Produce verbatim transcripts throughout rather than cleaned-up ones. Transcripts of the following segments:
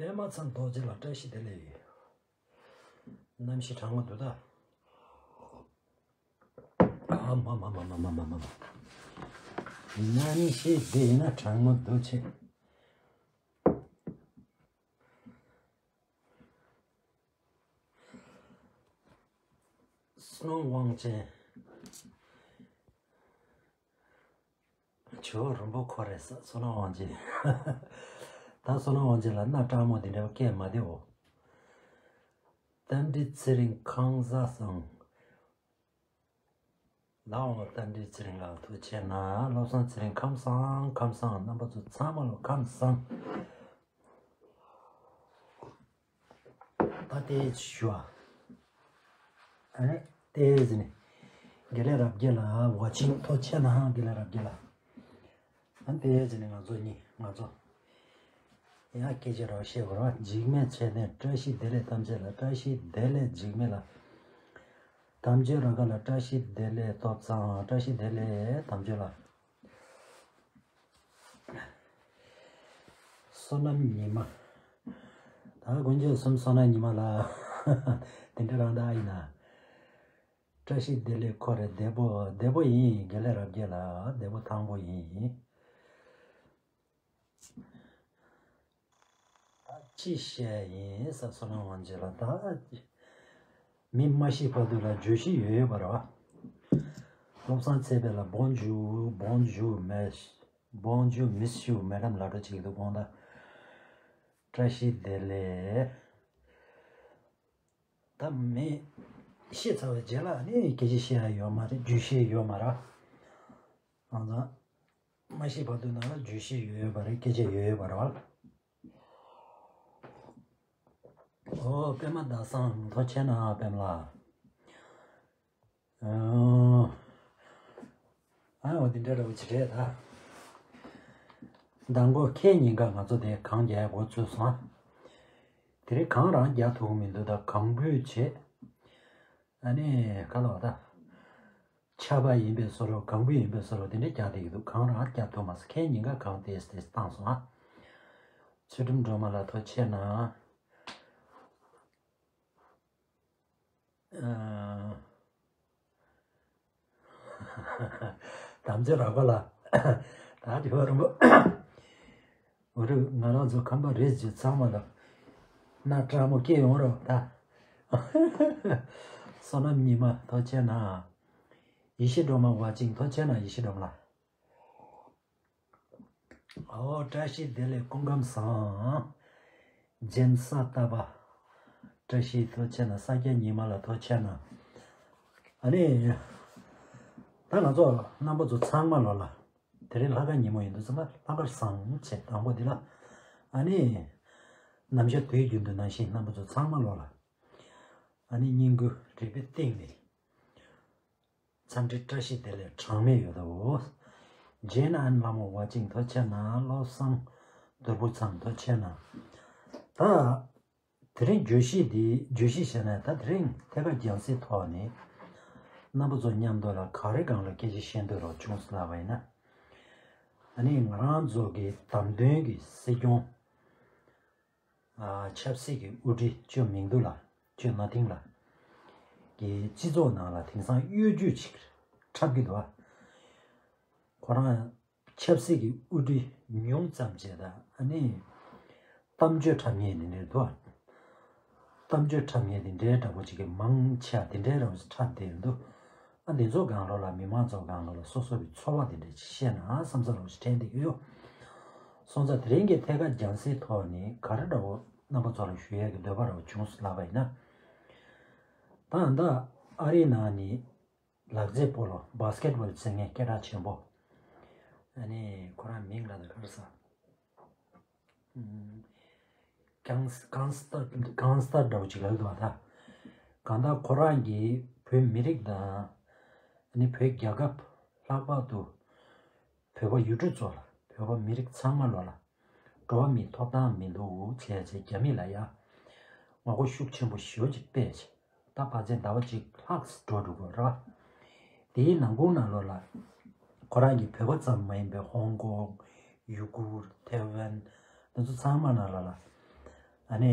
པདྨ་ཚང་རྡོ་རྗེ་ལ་བཀྲ་ཤིས་བདེ་ལེགས། གནམ་གཤིས་གྲང་མོ་འདུག་ད། ཨ་མ་མ། གནམ་གཤིས་འདི་ཡིན་ན་གྲང་མོ་འདུག་ཆེ། བསོད་ནམས་དབང་ཆེན། ཇོ་བོ་རིན་པོ་ཁོ་རེད་ས། བསོད་ནམས་དབང་ཆེན། ད་བསོད་ནམས་དབང་ཆེན་ལ་སྣ་སྐྲག་མོ་དེ་འདྲ་བ་སྐད་མ་བདེ་འོ། རྟ་མགྲིན་ཚེ་རིང་ཁམས་བཟང་། ལའོ་རྟ་མགྲིན་ཚེ་རིང་ལགས་ཐུགས་རྗེ་གནང་། བློ་བཟང་ཚེ་རིང་ཁམས་བཟང་ཁམས་བཟང་། རྣམ་པ་ཚོ་ཚང་མ་ལ་ཁམས་བཟང་། ད་ལྟའི་ཞུ་བ། ཨ་ནི་ལྟས་ཟིན་ནི། དགེ་ལེགས་རབ་རྒྱས་ལ་ཝ་ཆིང་ཐུགས་རྗེ་གནང་། དགེ་ལེགས་རབ་རྒྱས་ལ། ཨ་ནི་ལྟས་ཟིན་ནི་ང་ཚོ་གཉིས་ང་ཚོ། ཡང་སྐད་ཆ་རོགས་བཤད་དགོས་ར། འཇིགས་མེད་ཚེ་བརྟན་བཀྲ་ཤིས་བདེ་ལེགས་དམ་ཆོས་ལ། བཀྲ་ཤིས་བདེ་ལེགས་འཇིགས་མེད་ལ། དམ་ཆོས་ར་ག་ལ། བཀྲ་ཤིས་བདེ་ལེགས་སྟོབས་ཚང་། བཀྲ་ཤིས་བདེ་ལེགས་དམ་ཆོས་ལ། བསོད་ནམས་ཉི་མ། ད་དཀོན་མཆོག་གསུམ་བསོད་ནམས་ཉི་མ་ལགས། དེ་འདྲ་རང་ད་ཡིན་ན། བཀྲ་ཤིས་བདེ་ལེགས་ཁོ་རེ་བདེ་པོ་བདེ་པོ་ཡིན། དགེ་ལེགས་རབ་རྒྱས་ལགས་བདེ་པོ་ཐང་པོ་ཡིན། ད་ཅི་བཤད་ཡིན་ས། བསོད་ནམས་དབང་ཆེན་ལགས། ད་མི་མ་ཤི་བར་དུ་ལ་བརྗོད་གཞི་ཡོད་ཡོད་པ་རེད་བ། བློ་བཟང་ཚེ་དཔལ་ལ་Bonjour Bonjour Miss Bonjour Monsieur Madame ལབ་འགྲོ་བྱེད་ཀྱི་འདུག་དགོངས་དག་བཀྲ་ཤིས་བདེ་ལེགས། ད་མི་ཤི་ཚར་བའི་རྗེས་ལ་ནི་སྐད་ཆ་བཤད་ཡ་ཡོད་མ་རེད། བརྗོད་གཞི་ཡོད་མ་རེད། ཨང་ཚང་། མ་ཤི་བར་དུ་ན་ལ་བརྗོད་གཞི་ཡོད་ཡོད་པ་རེད། སྐད་ཆ་ཡོད་ཡོད་པ་རེད་བ། ཨོ་པདྨ་ཟླ་བཟང་ཐུགས་རྗེ་གནང་པདྨ་ལགས། ཨ་འོ་འདི་འདྲ་འདྲ་བོ་ཅིག་རེད་ད། མདང་དགོང་ཁའི་ཉིན་ཀ་ང་ཚོ་དེ་གངས་རྒྱག་ཡ་འགོ་ཚུགས་སོང་། དེ་རིང་གངས་རང་རྒྱག་ཐུབ་ཀྱི་མི་འདུག་ད་གངས་སྤོས་བྱེད། ཨ་ནི་ག་ལ་བ་ད། ཆར་པ་ཡིན་པའི་བཟོ་འདྲ་གངས་སྤོས་ཡིན་པའི་བཟོ་འདྲ་དེ་འདྲ་རྒྱག་བསྡད་ཀྱི་འདུག་གངས་རང་རྒྱག་ཐུབ་མ་སོང་། ཁའི་ཉིན་ཀ་གངས་ཏོག་ཙམ་བཏང་སོང་ཨ། ཚུལ་ཁྲིམས་སྒྲོལ་མ་ལགས་ཐུགས་རྗེ་གནང་། ཨ། དམ་ཆོས་ར་ག་ལ། ད་དེ་བ་རུང་། འོ་རེད། ང་རང་ཚོ་ཁམས་པ་རེད་ཅེས་ཚང་མ་ལ་སྣ་སྐྲག་མོ་སྐྱེ་ཡོང་རོགས་ད། བསོད་ནམས་ཉི་མ་ཐུགས་རྗེ་གནང་། ཡེ་ཤེས་སྒྲོལ་མ་ཝ་ཅིང་ཐུགས་རྗེ་གནང་། ཡེ་ཤེས་སྒྲོལ་མ་ལགས། ཨོ་བཀྲ་ཤིས་བདེ་ལེགས། སྐུ་ཁམས་བཟང་། སྦྱིན་བདག་ལྟ་བ། བཀྲ་ཤིས་ཐུགས་རྗེ་གནང་། ས་སྐྱ་ཉི་མ་ལགས་ཐུགས་རྗེ་གནང་། ཨ་ནི། ད་ང་ཚོ་རྣམ་པ་ཚོ་ཚང་མ་ལོ་ལ། དེ་རིང་ལྷག་དཀར་ཉིན་མོ་ཡིན་དུས་ཚང་མ་ལྷག་དཀར་བཟང་བྱས་དང་པོ་འདི་ལ། ཨ་ནི། ནམ་ཞག་དུས་རྒྱུན་དུ་ནང་བཞིན་རྣམ་པ་ཚོ་ཚང་མ་ལོ་ལ། ཨ་ནི་སྙིང་ཁུ་རིག་པའི་གཏིང་ནས། འཚམས་འདྲི་བཀྲ་ཤིས་བདེ་ལེགས་གྲངས་མེད་ཡོད་དོ། ཇེན་ཨན་ལྷ་མོ་ཝ་ཅིང་ཐུགས་རྗེ་གནང་། བློ་བཟང་རྡོར་པོ་ཚང་ཐུགས་རྗེ་གནང་། ད། དེ་རིང་བརྗོད་གཞི་འདི་བརྗོད་གཞི་བྱས་ན་ད་དེ་རིང་ཐད་ཀར་རྒྱང་སྲིང་ཐོག་ནས་རྣམ་པ་ཚོ་མཉམ་དུ་ལ་ག་རེ་སྒང་ལ་སྐད་ཆ་བཤད་འདོད་རོགས་བྱུང་སོང་ལབ་པ་ཡིན་ན། ཨ་ནི་ང་རང་ཚོ་གི་བདམས་ཐོན་གྱི་སྲིད་སྐྱོང་ཨ་ཆབ་སྲིད་ཀྱི་དབུ་ཁྲིད་ཇོ་མིང་ཐུ་ལགས། ཇོ་ན་ཐིང་ལགས་ཀྱི་སྤྱི་ཚོགས་ནང་ལ་དེང་སང་གཡོ་ཇུས་ཅིག་འཁྲབ་ཀྱི་འདུག་ཨ། ཁོ་རང་ཆབ་སྲིད་ཀྱི་དབུ་ཁྲིད་ཉུང་ཙམ་བྱས་ད་ཨ་ནི་གཏམ་བརྗོད་འཁྲབ་མཁན་དེ་འདྲའི་འདུག་ཨ། གཏམ་བརྗོད་འཁྲབ་མཁན་དེ་འདྲའི་འདྲ་པོ་ཅིག་གི་མང་ཆེ་བ་དེ་འདྲའི་འདྲ་པོ་ཅིག་འཁྲབ་བསྡད་ཡོད་འདུག་ཨ་འདི་ཚོ་སྒང་ལོགས་ལ་མི་མང་ཚོ་སྒང་ལོགས་ལ་སོ་སོ་གི་ཚོར་བ་དེ་འདྲ་ཅིག་བཤད་ན་བསམ་ས་ལོག་ཞིག་དྲན་བསྡད་ཀྱི་ཡོད། སོང་ཙང་དེ་རིང་གི་ཐད་ཀར་རྒྱང་སྲིང་ཐོག་ནས་ག་རེ་འདྲ་བོ་རྣམ་པ་ཚོ་ལ་ཞུ་ཡས་ཀྱི་འདོད་པ་འདྲ་བོ་བྱུང་སོང་ལབ་པ་ཡིན་ན། ད་ད་ཨ་རིའི་ནང་ནས་ལག་རྩེད་སྤོ་ལོ་བྷ་སི་ཀེ་ཊི་བྷོལ་རྩེད་མཁན་སྐད་གྲགས་ཆེན་པོ། ཨ་ནི་ཁོ་རང་མིང་ལ་ད་ག་རེ་ཟ། ཨམ། གང་གང་སྟར་གང་སྟར་འདྲ་བོ་ཅིག་ལབ་འདུག་བ་ད། གང་ལྟར་ཁོ་རང་གིས་བོད་མི་རིགས་དང་ཨ་ནི་བོད་རྒྱལ་ཁབ་ལྷག་པར་དུ་བོད་པ་ཡུལ་གྲུ་ཚོ་ལ་བོད་པ་མི་རིགས་ཚང་མ་ལོ་ལ་འགྲོ་བ་མིའི་ཐོབ་ཐང་མི་འདུག་བྱས་བྱས་རྒྱ་མི་ལ་ཡ་ངོ་རྒོལ་ཤུགས་ཆེན་པོ་ཞེ་པོ་ཅིག་སྤེལ་བྱས། ད་ཕལ་ཆེར་ཟླ་བ་གཅིག་ལྷག་འགྲོ་འགྲོ་གི་རེད་བ། དེའི་ནང་ཁུལ་ནང་ལོགས་ལ་ཁོ་རང་གིས་བོད་པ་ཙམ་མ་ཡིན་པའི་ཧོང་ཀོང་། ཡུ་གུར། ཐེ་ཝན། འདི་ཚོ་ཚང་མ་ནང་ལོགས་ལ་ཨ་ནི་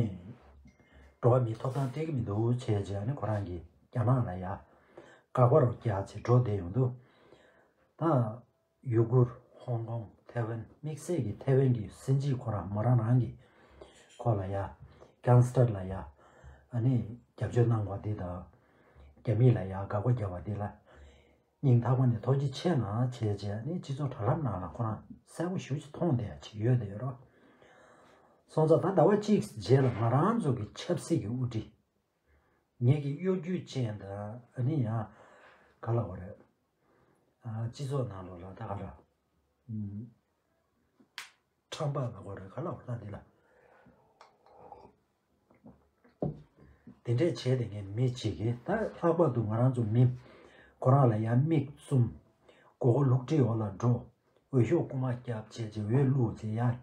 འགྲོ་བ་མིའི་ཐོབ་ཐང་སྤྲད་ཀྱི་མི་འདུག་བྱས་བྱས་ཨ་ནི་ཁོ་རང་གིས་རྒྱ་ནག་ལ་ཡ་དགག་པ་རུ་རྒྱག་བྱས་འགྲོ་བསྡད་ཡོང་དུས། ད་ཡུ་གུར། ཧོང་ཀོང་། ཐེ་ཝན། དམིགས་བསལ་གྱི་ཐེ་ཝན་གྱི་སྲིད་འཛིན་ཁོ་རང་མོ་རང་རང་གིས་ཁོ་ལ་ཡ་གྷེང་སི་ཊར་ལ་ཡ་ཨ་ནི་རྒྱབ་སྐྱོར་གནང་བ་འདི་དང་། རྒྱ་མི་ལ་ཡ་དགག་པ་བརྒྱབ་པ་འདི་ལ་སྙིང་ཐག་པ་ནས་ཐུགས་རྗེ་ཆེ་གནང་བྱས་བྱས་ཨ་ནི་སྤྱི་ཚོགས་དྲ་ལམ་ནང་ལ་ཁོ་རང་གསལ་པོ་ཞེ་པོ་ཅིག་མཐོང་བསྡད་ཡ་ཅིག་ཡོད་བསྡད་ཡོད་རེད། སོང་ཙང་ད་ཟླ་བ་གཅིག་རྗེས་ལ་ང་རང་ཚོ་གི་ཆབ་སྲིད་ཀྱི་དབུ་ཁྲིད། ངེད་ཀྱི་གཡོ་སྒྱུ་ཅན་དང་ཨ་ནི་ཡང་ག་ལབ་དགོས་རེད། ཨ། སྤྱི་ཚོགས་ནང་ལོགས་ལ་ད་ག་རེ། ཨུམ། ཁྲམ་པ་ལབ་དགོས་རེད་ག་ལབ་དགོས་རེད་ད་འདི་ལ། དེ་འདྲས་བྱས་ཏེ་ངས་མི་གཅིག་གིས་ད་ལྷག་པར་དུ་ང་རང་ཚོ་མི་ཁོ་རང་ལ་ཡང་མིག་བཙུམ། མགོ་སྐོར་ལྷུག་ཁྲིད་འོག་ལ་འགྲོ། འོས་ཤོག་རྐུ་མ་རྒྱབ་བྱས་བྱས་འོས་བླུགས་བྱས་ཡ།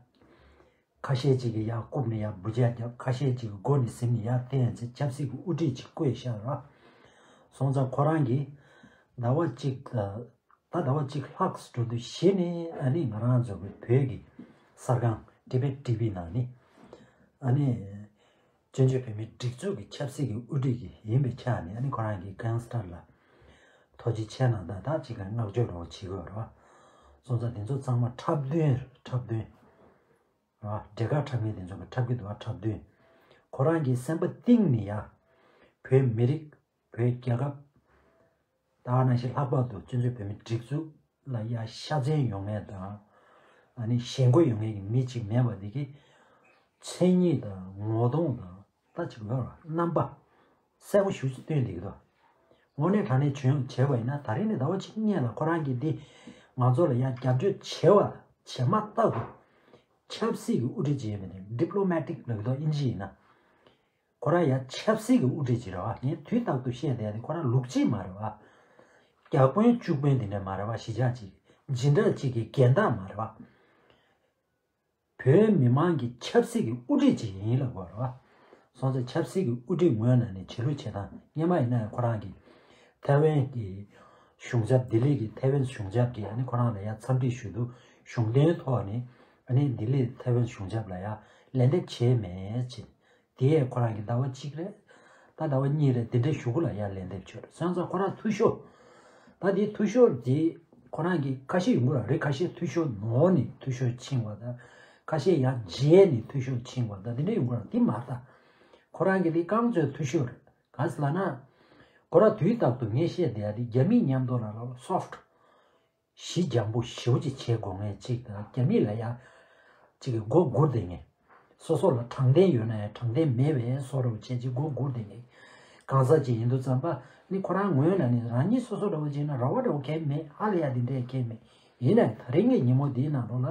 ཁ་ཤས་ཅིག་གིས་ཡར་རྐུབ་ནས་ཡར་འབུད་རྒྱག་རྒྱབ། ཁ་ཤས་ཅིག་གིས་མགོ་ནས་གཟིམ་ནས་ཡར་འཐེན་བྱས་ཆབ་སྲིད་ཀྱི་དབུ་ཁྲིད་ཅིག་བསྐོས་ཤག་ར། སོང་ཙང་ཁོ་རང་གིས་ཟླ་བ་གཅིག་ད་ཟླ་བ་གཅིག་ལྷག་འགྲོ་དུས་གཞི་ནས་ཨ་ནི་ང་རང་ཚོ་གི་བོད་ཀྱི་གསར་ཁང་ཊི་བེཊ་ཊི་ཝི་ནང་ནས་ཨ་ནི་བཙན་བྱོལ་བོད་མིའི་སྒྲིག་འཛུགས་ཀྱི་ཆབ་སྲིད་ཀྱི་དབུ་ཁྲིད་ཀྱི་ཡིན་པའི་ཆ་ནས་ཨ་ནི་ཁོ་རང་གིས་གྷེང་སི་ཊར་ལ་ཐུགས་རྗེ་ཆེ་གནང་དང་ད་ཅིག་ག་བསྔགས་བརྗོད་རོགས་བྱེད་དགོས་ར། སོང་ཙང་དེ་ཚོ་ཚང་མ་འཁྲབ་སྟོན་འཁྲབ་སྟོན། ར། འབྲས་དཀར་འཁྲབ་མཁན་དེ་ཚོ་གི་འཁྲབ་ཀྱི་འདུག་བ་འཁྲབ་སྟོན། ཁོ་རང་གི་སེམས་པ་གཏིང་ནས་ཡ། བོད་མི་རིགས། བོད་རྒྱལ་ཁབ། ད་ག་ནང་བཞིན་ལྷག་པར་དུ་སྤྱི་ཚོགས་བོད་མི་སྒྲིག་འཛུགས་ལ་ཡ་ཤ་ཚན་ཡོང་མཁན་དང་། ཨ་ནི་ཞེན་ཁོག་ཡོང་མཁན་གྱི་མི་གཅིག་མེད་པ་འདི་གི་མཚན་ཉིད་དང་ངོ་གདོང་དང་ད་ཅིག་ལོ་ར་རྣམ་པ། གསལ་པོ་ཞེ་པོ་ཅིག་སྟོན་བསྡད་ཀྱི་འདུག་དངོས་གནས་དྲང་གནས་བྱུང་བྱས་པ་ཡིན་ན་ད་རིང་ནས་ཟླ་བ་གཅིག་སྔོན་ལ་ཁོ་རང་གིས་འདི་ང་ཚོ་ལ་ཡང་རྒྱབ་སྐྱོར་བྱས་པ་བྱས་མ་ཐག་ཏུ་ཆབ་སྲིད་ཀྱི་དབུ་ཁྲིད་ཅིག་ཡིན་པ་དེ་ཌི་པི་ལོ་མེ་ཊིག་ལབ་ཀྱི་འདུག་དབྱིན་ཇི་ཡིན་ན། ཁོ་རང་ཡང་ཆབ་སྲིད་ཀྱི་དབུ་ཁྲིད་ཅིག་རེད་བ། ངས་དུས་རྟག་ཏུ་བཤད་བསྡད་ཡ་དེ་ཁོ་རང་ལུག་རྗེས་མ་རེད་བ། རྒྱ་དཔོན་བཅུ་དཔོན་དེ་འདྲ་མ་རེད་བ། གཞིས་ཆགས་གཅིག་སྦྱིན་བདག་གཅིག་གི་འགན་བདག་མ་རེད་བ། བོད་མི་མང་གི་ཆབ་སྲིད་ཀྱི་དབུ་ཁྲིད་ཅིག་ཡིན་ལབ་དགོས་རེད་བ། སོང་ཙང་ཆབ་སྲིད་ཀྱི་དབུ་ཁྲིད་ངོས་ནས་ནི་བྱེད་ལུགས་བྱེད་སྟངས་སྔོན་མ་ཡིན་ན་ཡང་ཁོ་རང་གིས་ཐའེ་ཝན་གྱི་གཞུང་ཚབ། ལྡི་ལི་གི་ཐའེ་ཝན་གཞུང་ཚབ་ཀྱིས་ཨ་ནི་ཁོ་རང་ལ་ཡང་འཚམས་འདྲི་ཞུ་དུས་གཞུང་དོན་ཐོག་ནས་ཨ་ནི་ལྡི་ལི་ཐའེ་ཝན་གཞུང་ཚབ་ལ་ཡང་ལན་འདེབས་བྱས་མེད་ཅེས། དེ་ཡས་ཁོ་རང་གི་ཟླ་བ་གཅིག་རེད། ད་ཟླ་བ་གཉིས་རེད། དེ་འདྲའི་གཞུག་གུ་ལ་ཡར་ལན་འདེབས་བྱོས་རེད། སོང་ཙང་ཁོ་རང་འཐུས་ཤོར། ད་དེ་འཐུས་ཤོར་དེ་ཁོ་རང་གི་ཁ་ཤས་ཡོང་གི་རེད། ཁ་ཤས་འཐུས་ཤོར་ནོར་ནས་འཐུས་ཤོར་ཕྱིན་པ་དང་། ཁ་ཤས་ཡང་རྗེས་ནས་འཐུས་ཤོར་ཕྱིན་པ་དང་དེ་འདྲ་ཡོང་གི་རེད། དེ་མ་རེད་ད། ཁོ་རང་གི་དེ་རྐང་བཙུགས་འཐུས་ཤོར་རེད། གང་ཟེར་ལབ་ན། ཁོ་རང་དུས་རྟག་ཏུ་ངས་བཤད་བསྡད་ཡ་དེ་རྒྱ་མིའི་མཉམ་དུ་ལ་ལ་སོཕ་ཊི། ཞི་འཇམ་པོ་ཞེ་པོ་ཅིག་བྱེད་དགོས་ངེས་གཅིག་དང་། རྒྱ་མི་ལ་ཡ་གཅིག་གི་མགོ་སྒུར་བསྡད་ངེས། སོ་སོ་ལ་དྲང་བདེན་ཡོད་ན་ཡང་དྲང་བདེན་མེད་པའི་བཟོ་འདྲ་བོ་བྱས་ཅིག་མགོ་སྒུར་བསྡད་ངེས། གང་ཟག་ཅིག་ཡིན་དུས་ཙམ་པ་ནི་ཁོ་རང་ངོས་ནས་ནི་རང་ཉིད་སོ་སོ་འདྲ་བོ་བྱས་ན་ར་བ་འདྲ་བོ་གང་ཡང་མེད། ཧ་ལས་ཡ་འདི་འདྲས་གང་ཡང་མེད། ཡིན་ནའང་ད་རིང་གི་ཉིན་མོ་འདིའི་ནང་ལོགས་ལ་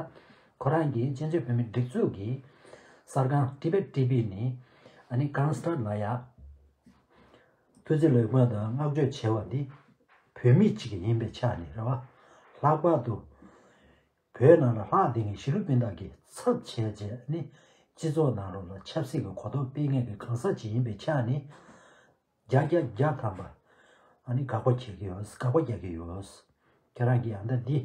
ཁོ་རང་གིས་སྤྱི་ཚོགས་བོད་མི་སྒྲིག་འཛུགས་ཀྱི་གསར་ཁང་ཊི་བེཊ་ཊི་ཝི་ནས་ཨ་ནི་གྷེང་སི་ཊར་ལ་ཡ། ཐུགས་རྗེ་ལེགས་མ་དང་བསྔགས་བརྗོད་བྱས་པ་འདི་བོད་མི་གཅིག་ཡིན་པའི་ཆ་ནས་རེད་བ། ལྷག་པར་དུ་བོད་ནང་ལ་ལྷག་བསྡད་མཁན་གཞིས་ལུས་སྤུན་ཟླ་གི་ཚབ་བྱས་བྱས་ནི་སྤྱི་ཚོགས་ནང་ལོགས་ལ་ཆབ་སྲིད་ཀྱི་གོ་རྟོགས་སྤེལ་མཁན་གྱི་གང་ཟག་ཅིག་ཡིན་པའི་ཆ་ནས་བརྒྱ་བརྒྱ་བརྒྱ་ཐམ་པ་ཨ་ནི་དགག་པ་བྱེད་ཀྱི་ཡོད། དགག་པ་རྒྱག་གི་ཡོད། ཁྱེད་རང་གིས་ཨ་ད་འདི་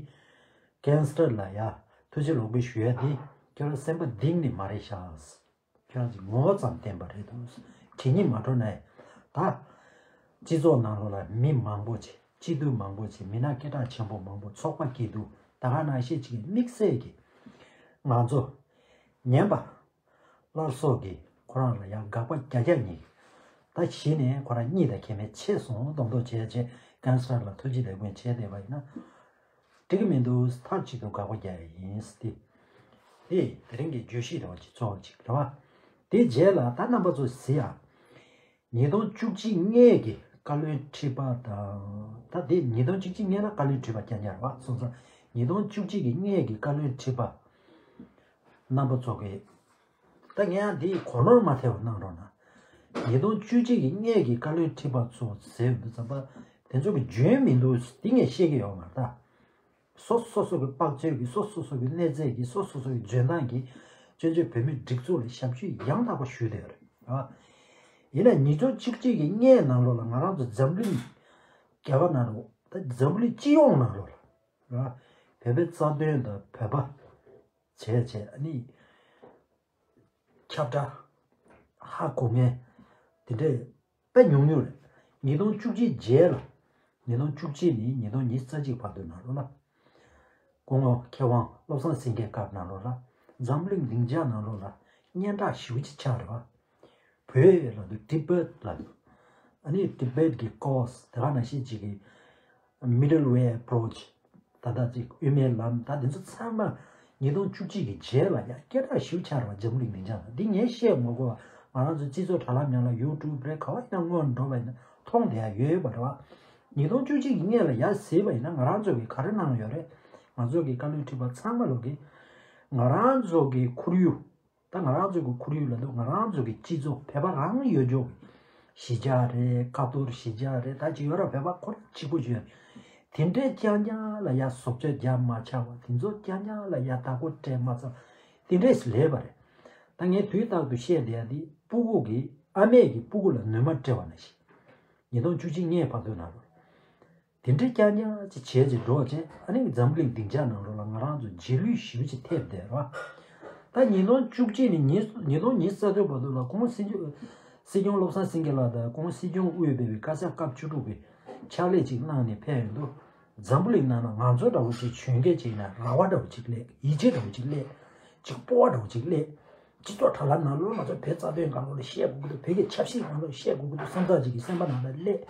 གྷེང་སི་ཊར་ལ་ཡ་ཐུགས་རྗེ་ལེགས་འབུལ་ཞུ་ཡ་འདི་ཁྱེད་རང་སེམས་པ་གཏིང་ནས་མ་རེད་ཤག་ཁྱོད་རང་ཚོས་ངོ་བོ་ཙམ་བསྟན་པ་རེད་འདུག་དྲི་ཉིད་མ་འགྲོ་ནའི་ད། སྤྱི་ཚོགས་ནང་ལོགས་ལ་མི་མང་པོ་ཅིག་སྤྱི་འཐུས་མང་པོ་ཅིག་མི་སྣ་སྐད་གྲགས་ཆེན་པོ་མང་པོ་ཚོགས་པ་སྐྱིད་སྡུག་ད་ག་ནང་བཞིན་ཅིག་དམིགས་བསལ་གྱི་ང་ཚོ་ཉན་པ་སླར་གསོ་གི་ཁོ་རང་ལ་ཡང་དགག་པ་རྒྱག་རྒྱག་ཉིད་ད་གཞི་ནས་ཁོ་རང་གཉིད་ད་ཁེལ་མེད་ཆད་སོང་མདོག་མདོག་བྱས་བྱས་ ཀན་སར་ལ་ཐུགས་རྗེ་ལས་ཀུན་བྱས་བསྡད་པ་ཡིན་ན། འགྲིག་གི་མི་འདུག་མཐར་གཅིག་ཏུ་དགག་པ་རྒྱག་ཡ་ཡིན་ཏེ། དེ་དེ་རིང་གི་བརྗོད་གཞི་རེད་བ་ཅིག་གཙོ་བོ་ཅིག་རེད་བ། དེ་རྗེས་ལ་ད་རྣམ་པ་ཚོ་གཟིགས་ཨ། ཉིས་སྟོང་བཅུ་གཅིག་སྔས་ཀྱི་བཀའ་བློན་ཁྲི་པ་དང་། ད་དེ་ཉིས་སྟོང་བཅུ་གཅིག་སྔས་ལ་བཀའ་བློན་ཁྲི་པ་རྐྱང་རྐྱང་རེད་བ། སོང་ཙང་ཉིས་སྟོང་བཅུ་གཅིག་གི་སྔས་ཀྱི་བཀའ་བློན་ཁྲི་པ་རྣམ་པ་ཚོ་གིས། ད་ངས་ཡང་འདི་གོ་ནོར་མ་ཐེབས་པ་གནང་རོགས་གནང་། ཉིས་སྟོང་བཅུ་གཅིག་གི་སྔས་ཀྱི་བཀའ་བློན་ཁྲི་པ་ཚོ་ཟེར་ཡོང་དུས་ཙམ་པ། དེ་ཚོ་གི་འཇོན་མི་འདུག་འདི་ངས་བཤད་ཀྱི་ཡོད་མ་རེད་ད། སོ་སོ་སོ་གི་དཔག་ཚོད་ཀྱི། སོ་སོ་སོ་གི་གནས་ཚད་ཀྱི། སོ་སོ་སོ་གི་འཇོན་ཐང་གི་བཙན་བྱོལ་བོད་མིའི་སྒྲིག་འཛུགས་ལ་ཞབས་ཞུ་ཡང་དག་པ་ཞུས་བསྡད་ཡོད་རེད། ཨ། ཡིན་ན་ཉིས་སྟོང་བཅུ་གཅིག་གི་སྔའི་ནང་ལོགས་ལ་ང་རང་ཚོ་འཛམ་གླིང་རྒྱལ་ཁབ་ནང་ལོགས། ད་འཛམ་གླིང་སྤྱི་ཡོངས་ནང་ལོགས་ལ། ཨ། བོད་པའི་རྩ་དོན་དང་བོད་པ་བྱས་བྱས། ཨ་ནི་ཁྱབ་བསྒྲགས་ཧ་གོ་མཁན་དེ་འདྲས་དཔེ་ཉུང་ཉུང་རེད། ཉིས་སྟོང་བཅུ་གཅིག་རྗེས་ལ། ཉིས་སྟོང་བཅུ་གཅིག་ནས་ཉིས་སྟོང་ཉི་ཤུ་རྩ་གཅིག་བར་དུ་ནང་ལོགས་ལ། སྐུ་ངོ་མཁས་དབང་བློ་བཟང་སེང་གེའི་སྐབས་ནང་ལོགས་ལ། འཛམ་གླིང་སྡིངས་ཆ་ནང་ལོགས་ལ་སྙན་གྲགས་ཞེ་པོ་ཅིག་ཆགས་རེད་བ། བོད་ལབ་དུས་ཊི་བེཊ་ལབ་དུས། ཨ་ནི་ཊི་བེཊ་གི་ཀོ་སི་དེ་ག་ནང་བཞིན་ཅིག་གི། Middle Way Approach། ད་ལྟ་ཅིག་དབུ་མའི་ལམ། ད་དེ་ཚོ་ཚང་མ་ཉིས་སྟོང་བཅུ་གཅིག་གི་རྗེས་ལ་ཡང་སྐད་གྲགས་ཞེ་པོ་ཆགས་རེད་བ། འཛམ་གླིང་སྡིངས་ཆ་ལ། འདི་ངས་བཤད་མ་དགོས་པ། ང་རང་ཚོ་སྤྱི་ཚོགས་དྲ་ལམ་ནང་ལ། ཡུ་ཊུབ་རེད། ག་བ་ཡིན་ན་སྔོན་འགྲོ་བ་ཡིན་ན་མཐོང་བསྡད་ཡ་ཡོད་པ་རེད་བ། ཉིས་སྟོང་བཅུ་གཅིག་གི་སྔས་ལ་ཡར་གཟིགས་པ་ཡིན་ན། ང་རང་ཚོ་གིས་ག་རེ་གནང་ཡོད་རེད། ང་ཚོ་གི་བཀའ་བློན་ཁྲི་པ་ཚང་མ་ལོག་གིས་ང་རང་ཚོ་གི་ཁོར་ཡུག་ད་ང་རང་ཚོ་གི་ཁོར་ཡུག་ལབ་དུས། ང་རང་ཚོ་གི་སྤྱི་ཚོགས། བོད་པ་རང་ཡོད་ཆོག་གི། གཞིས་ཆགས་རེད། ཁ་ཐོར་གཞིས་ཆགས་རེད། ད་ཅིག་ཡོད་ར། བོད་པ་ཁོ་རང་གཅིག་པུ་ཅིག་ཡོད། དེ་འདྲས་རྐྱང་རྐྱང་ལ་ཡ་བཟོ་བཅོས་རྒྱབ་མ་ཆག་པ། དེ་ཚོ་རྐྱང་རྐྱང་ལ་ཡ་བདག་པོ་སྤྲད་མ་ཚར། དེ་འདྲས་སུ་ལས་པ་རེད། ད་ངས་དུས་རྟག་ཏུ་བཤད་བསྡད་ཡ་འདི། སྤུ་གུ་གིས་ཨ་མས་ཀྱིས་སྤུ་གུ་ལ་ནུ་མ་སྤྲད་པ་ནང་བཞིན། ཉིས་སྟོང་བཅུ་གཅིག་སྔའི་བར་དུ་ནང་ལོགས། དེ་འདྲའི་རྐྱང་རྐྱང་ཅིག་བྱས་ཅིག་འགྲོ་བྱས། ཨ་ནི་འཛམ་གླིང་སྡིངས་ཆ་ནང་ལོགས་ལ་ང་རང་ཚོ་རྗེས་ལུས་ཞེ་པོ་ཅིག་ཐེབས་བསྡད་རེད་བ། ད་ཉིས་སྟོང་བཅུ་གཅིག་ནས་ཉིས་ཉིས་སྟོང་ཉི་ཤུ་རྩ་དྲུག་བར་དུ་ལ། སྐུ་ངོ་སྲིད་སྐྱོང་། སྲིད་སྐྱོང་བློ་བཟང་སེང་གེ་ལགས་དང་སྐུ་ངོ་སྲིད་སྐྱོང་དབུས་པའི་བཀའ་ཤག་སྐབས་བཅུ་དྲུག་པའི་ཕྱག་ལས་ཅིག་གནང་ནས་ཕེབས་ཡོང་དུས། འཛམ་བུ་གླིང་ནང་ན་ང་ཚོ་འདྲ་བོ་ཅིག་གྱོན་མཁན་ཅིག་ཡིན་ན་ར་བ་འདྲ་བོ་ཅིག་སླེབས། ཡིད་ཆེས་འདྲ་བོ་ཅིག་སླེབས། ཅིག་སྤོབས་པ་འདྲ་བོ་ཅིག་སླེབས། སྤྱི་ཚོགས་དྲ་ལམ་ནང་ལོགས་ང་ཚོ་བོད་རྩ་དོན་སྒང་ལོགས་ལ་བཤད་དགོས་ཀྱི་འདུག་བོད་ཀྱི་ཆབ་སྲིད་སྒང་ལོགས་བཤད་དགོས་ཀྱི་འདུག་བསམ་ཚར་ཅིག་གི་སེམས་པ་ནང་ལ་སླེབས།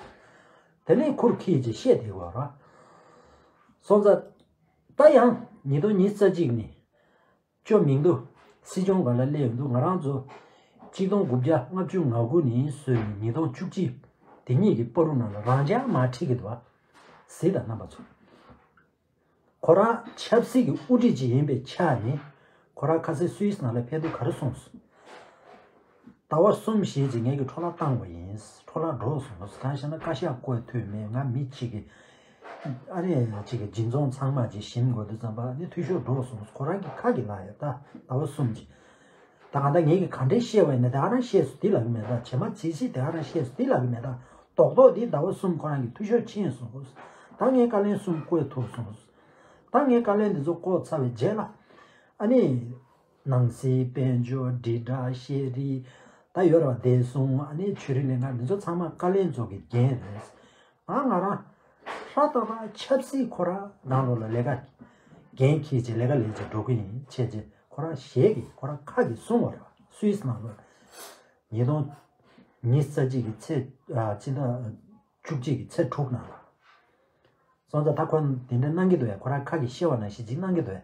དེ་ནས་ཁུར་ཁྱེར་ཅིག་བཤད་བསྡད་དགོས་ར། སོང་ཙང་། ད་ཡང་ཉིས་སྟོང་ཉི་ཤུ་རྩ་གཅིག་ནས་བཅོ་མིང་དུ་སྲིད་སྐྱོང་སྒང་ལ་སླེབས་ཡོང་དུས། ང་རང་ཚོ་གཅིག་སྟོང་དགུ་བརྒྱ་ལྔ་བཅུ་ང་དགུ་ནས་བཟུང་ནས་ཉིས་སྟོང་བཅུ་གཅིག་དེ་གཉིས་ཀྱི་བར་དུ་ནང་ལ་རང་འཇགས་མར་ཁྲིད་ཀྱི་འདུག་བ། གཟིགས་དང་རྣམ་པ་ཚོ། ཁོ་རང་ཆབ་སྲིད་ཀྱི་དབུ་ཁྲིད་ཅིག་ཡིན་པའི་ཆ་ནས། ཁོ་རང་ཁ་སང་སུད་སི་ནང་ལ་ཕེབས་དུས་ག་རེ་གསུངས་སོང་། ཟླ་བ་གསུམ་བཞེས་ཅིག་ངེད་ཀྱིས་འཕྲོ་བརླག་བཏང་བ་ཡིན། འཕྲོ་བརླག་འགྲོ་སོང་། གང་ཞེ་ན་བཀའ་ཤག་བསྐོ་ཐུབ་མེད། ང་མི་གཅིག་གིས། ཨ་ནི་གཅིག་གིས་སྦྱིན་ཚོང་ཚང་མ་ཅིག་ཞིམ་དགོས་དུས་ཙམ་པ། ཨ་ནི་འཐུས་ཤོར་འགྲོ་སོང་། ཁོ་རང་གི་ཁ་གི་ལབ་ཡོད་ད། ཟླ་བ་གསུམ་ཅིག་ད་གང་ལྟར་ངེད་ཀྱིས་ག་འདྲས་བཤད་པ་ཡིན་ན། དེ་ག་རང་བཤད་སོང་། དེ་ལབ་ཀྱི་མེད་ད། བྱེ་མ་བྱེ་བཞི་དེ་ག་རང་བཤད་སོང་། དེ་ལབ་ཀྱི་མེད་ད། རྡོག་རྡོག་དེ་ཟླ་བ་གསུམ་ཁོ་རང་གི་འཐུས་ཤོར་ཕྱིན་སོང་། ད་ངས་བཀའ་བློན་གསུམ་བསྐོ་ཐུབ་སོང་། ད་ངས་བཀའ་བློན་འདི་ཚོ་བསྐོ་ཚར་བའི་རྗེས་ལ། ཨ་ནི་ནང་སྲིད། དཔལ་འབྱོར། དྲིལ་བསྒྲགས། ཤེས་རིག་ད་ཡོད་རེད་བ། བདེ་སྲུང་། ཨ་ནི་ཆོས་རིག་ལས་ཁུངས། འདི་ཚོ་ཚང་མ་བཀའ་བློན་ཚོ་གི་འགན་རེད། ང་ང་རང་ཧྲ་ཏག་ཏག་ཆབ་སྲིད་ཁོ་རང་ནང་ལོགས་ལ་ལས་ཀ་འགན་འཁྱེར་བྱས་ལས་ཀ་ལས་བྱས་འགྲོ་གི་ཡིན་བྱས་བྱས། ཁོ་རང་ཞལ་གྱིས་ཁོ་རང་ཁ་གིས་གསུངས་པ་རེད་བ། སུད་སི་ནང་ལོགས་ཉིས་སྟོང་ཉི་ཤུ་རྩ་གཅིག་གི་ཚེས། ཨ། སྤྱི་ཟླ་བཅུ་གཅིག་གི་ཚེས་དྲུག་ནང་ལ། སོང་ཙང་ད་ཁོ་དེ་འདྲ་གནང་གི་འདུག་ཡ། ཁོ་རང་ཁ་གིས་བཤད་པ་ནང་བཞིན་ཅིག་གནང་གི་འདུག་ཡ།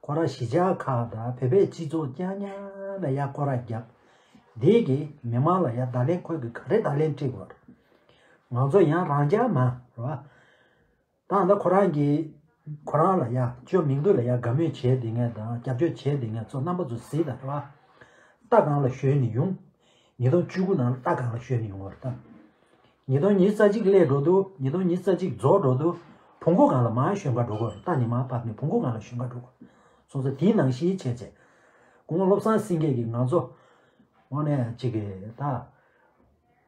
ཁོ་རང་གཞིས་ཆགས་ཁག་དང་བོད་པའི་སྤྱི་ཚོགས་རྐྱང་རྐྱང་ལ་ཡ་སྐོར་ར་བརྒྱབ། དེ་གིས་མི་མང་ལ་ཡ་བརྡ་ལན་ཁོས་གིས་ག་རེ་བརྡ་ལན་སྤྲད་དགོས་རེད། ང་ཚོ་ཡང་རང་འཇགས་མ་རེད་བ། ད་ལྟ་ཁོ་རང་གིས། ཁོ་རང་ལ་ཡ་བཅོས་མིང་དུ་ལ་ཡ་དགའ་མོས་བྱས་བསྡད་མཁན་དང་རྒྱབ་སྐྱོར་བྱས་བསྡད་མཁན་ཚོ་རྣམ་པ་ཚོ་གཟིགས་དང་རེད་བ། རྟ་སྒང་ལ་ཞོན་ནས་ཡོང་། ཉིས་སྟོང་བཅུ་དགུ་ནང་ལ་རྟ་སྒང་ལ་ཞོན་ནས་ཡོང་བ་རེད་ད། ཉིས་སྟོང་ཉི་ཤུ་རྩ་གཅིག་སླེབས་འགྲོ་དུས། ཉིས་སྟོང་ཉི་ཤུ་རྩ་གཅིག་རྫོགས་འགྲོ་དུས་བོང་ཀུ་སྒང་ལ་མར་ཞོན་ག་འགྲོ་དགོས་རེད། རྟ་ནས་མར་བབས་ནས་བོང་ཀུ་སྒང་ལ་ཞོན་ག་འགྲོ་དགོས། སོང་ཙང་དེའི་ནང་བཞིན་བྱས་བྱས། སྐུ་ངོ་བློ་བཟང་སེང་གེ་གིས་ང་ཚོ་དངོས་གནས་ཅིག་གི་ད།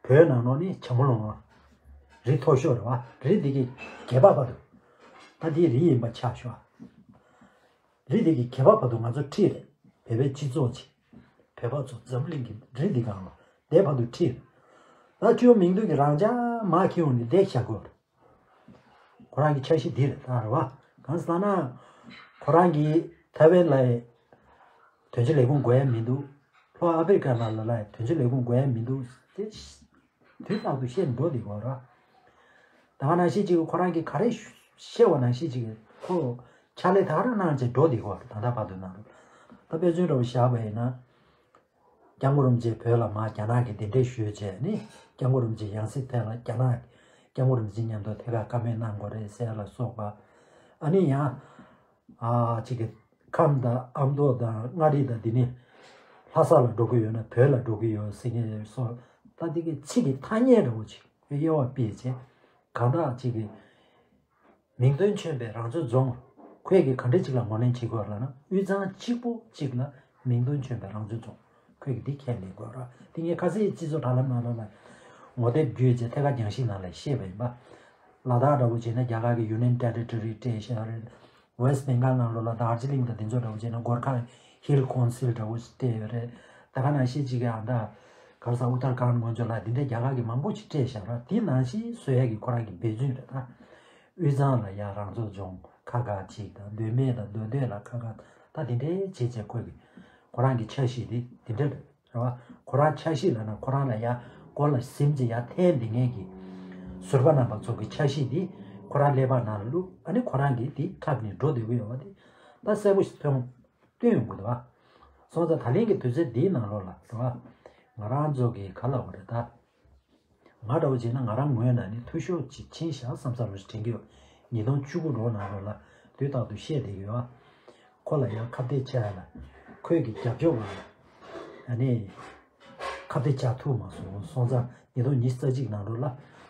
བོད་ནང་ལོགས་ནས་བྱ་མོ་ལོང་བ། རི་མཐོ་ཤོས་རེད་བ། རི་འདི་གི་གད་པ་བར་དུ། ད་འདི་རི་ཡིན་པ་ཆ་ཤོག་རི་འདི་གི་གད་པ་བར་དུ་ང་ཚོ་ཁྲིད་རེད། བོད་པའི་སྤྱི་ཚོགས་ཀྱི། བོད་པ་ཚོ་འཛམ་གླིང་གི་རི་འདི་སྒང་ལ་དེ་བར་དུ་ཁྲིད་རེད། ད་བཅོས་མིང་དུ་གི་རང་འཇགས་མར་འཁྱེར་ཡོང་ནས་བསྡད་བཞག་དགོས་རེད། ཁོ་རང་གི་འཆར་གཞི་འདི་རེད་ད་རེད་བ། གང་ཟེར་ན། ཁོ་རང་གིས་ཐའེ་ཝན་ལ་ཡི་དོན་གཅོད་ལས་ཁུངས་དགོས་ཡ་མི་འདུག་ལྷོ་ཨ་ཧྥེ་རི་ཁ་ནང་ལ་ལ་ཡི་དོན་གཅོད་ལས་ཁུངས་དགོས་ཡ་མི་འདུག་དེ་དུས་རྟག་ཏུ་བཤད་འགྲོ་བསྡད་ཡོད་རེད། ད་ ད་ག་ནང་བཞིན་ཅིག་ཁོ་རང་གིས་ག་རེ་བཤད་པ་ནང་བཞིན་ཅིག་ཁོ་ཕྱག་ལས་ད་ག་རང་གནང་བྱས་འགྲོ་བསྡད་ཀྱི་ཡོད་རེད། ད་ལྟ་བར་དུ་ནང་ལོགས་ད་དཔེ་མཚོན་འདྲ་བོ་བཞག་པ་ཡིན་ན། སྐྱབས་མགོན་རིན་པོ་ཆེ་བོད་ལ་མར་རྒྱ་ནག་གི་གདན་འདྲེན་ཞུས་བྱས་ནི་སྐྱབས་མགོན་རིན་པོ་ཆེ་ཡང་སྲིད་ཐད་ལ་རྒྱ་ནག་གི་སྐྱབས་མགོན་རིན་པོ་ཆེ་མཉམ་དུ་ཐད་ཀར་བཀའ་མོལ་གནང་དགོས་རེད་ཟེར་ལ་སོགས་པ། ཨ་ནི་ཡང་ཨ་ཅིག་གི་ཁམས་དང་ཨ་མདོ་དང་མངའ་རིས་དང་འདི་ནི་ལྷ་ས་ལ་འགྲོ་གི་ཡོད་ན་བོད་ལ་འགྲོ་གི་ཡོད་ཟེར་མཁན་སོགས་ད་འདི་གི་ཚིག་གི་ཐ་སྙད་འདྲ་བོ་ཅིག་དབྱེ་བ་ཕྱེ་བྱས་གང་དག་ཅིག་གི་མིང་དོན་མཚུངས་པའི་རང་སྐྱོང་ལྗོངས། ཁོས་ཀྱིས་ག་འདྲ་ཅིག་ལ་ངོས་ལེན་བྱེད་དགོས་ལབ་ན། དབུས་གཙང་གཅིག་པོ་གཅིག་ལ་མིང་དོན་མཚུངས་པའི་རང་སྐྱོང་ལྗོངས། ཁོས་ཀྱིས་འདི་ཁས་ལེན་དགོས་ར། དེ་ངས་ཁ་སང་སྤྱི་ཚོགས་དྲ་ལམ་ནང་ལོགས་ལ་ངོ་དེབ་བརྒྱུད་བྱས་ཐད་ཀར་རྒྱང་ཤེལ་ནང་ལ་བཤད་པ་ཡིན་པ། ལ་དྭགས་འདྲ་བོ་བྱས་ན་རྒྱ་གར་གྱི་Union Territory སྤྲད་བཞག་རེད། West Bengal ནང་ལོགས་ལ་དར་ཇི་ལིང་དང་དེ་ཚོ་འདྲ་བོ་བྱས་ན་གོར་ཁ་ཧིལ་ཀོན་སིལ་འདྲ་བོ་ཞིག་སྤྲད་ཡོད་རེད། ད་ག་ནང་བཞིན་གཅིག་གི་ཨ་མདའ་ག་རེ་ཟ་ཨུ་ཏར་ཁཱན་ངོས་ཚོ་ལ་དེ་འདྲའི་རྒྱ་གར་གྱི་མང་པོ་ཞིག་སྤྲད་བཞག་ར། དེ་ནང་བཞིན་བཟོ་ཡས་ཀྱི་ཁོ་རང་གི་འབད་བརྩོན་རེད་ད། དབུས་གཙང་ལ་ཡ་རང་སྐྱོང་ལྗོངས་ཁ་ཁ་ཅིག་དང་མདོ་སྨད་དང་མདོ་སྟོད་ལ་ཁ་ཁ་ད་དེ་འདྲའི་བྱས་བྱས་ཁོ་གི་ཁོ་རང་གི་འཆར་གཞི་དེ་དེ་འདྲ་རེད་རེད་བ། ཁོ་རང་འཆར་གཞི་ལབ་ན་ཁོ་རང་ལ་ཡ་མགོ་ལ་གཟིམ་ཅིག་ཡ་འཐེན་བསྡད་མཁན་གྱི་ཟུར་པ་རྣམ་པ་ཚོ་གི་འཆར་གཞི་དེ་ཁོ་རང་ཀླད་པ་ནང་ལ་བླུགས། ཨ་ནི་ཁོ་རང་གིས་དེ་འཁྲབ་ནས་འགྲོ་བསྡད་ཀྱི་ཡོད་པ་དེ་ད་གསལ་པོ་ཞིག་ཐོན་སྟོན་ཡོང་གི་འདུག་བ། སོང་ཙང་ད་ལན་གྱི་དུས་ཚོད་འདིའི་ནང་ལོགས་ལ་རེད་བ། ང་རང་ཚོ་གི་ག་ལབ་དགོས་རེད་ད། ང་འདྲ་བོ་བྱས་ན་ང་རང་ངོས་ནས་ནི་འཐུས་ཤོར་ཅིག་ཕྱིན་བཞག་བསམ་བསམ་རུ་དྲན་གྱི་ཡོད། ཉིས་སྟོང་བཅུ་དགུ་ལོ་ནང་ལོགས་ལ་དུས་རྟག་ཏུ་བཤད་བསྡད་ཀྱི་ཡོད། ཁོ་ལ་ཡང་ཁ་གཏད་བཅག་ཡ་ལ་ཁོས་ཀྱི་རྒྱབ་སྐྱོར་བ་ཨ་ནི་ཁ་གཏད་བཅག་ཐུབ་མ་སོང་། སོང་ཙང་ཉིས་སྟོང་ཉི་ཤུ་རྩ་གཅིག་ནང་ལོགས་ལ་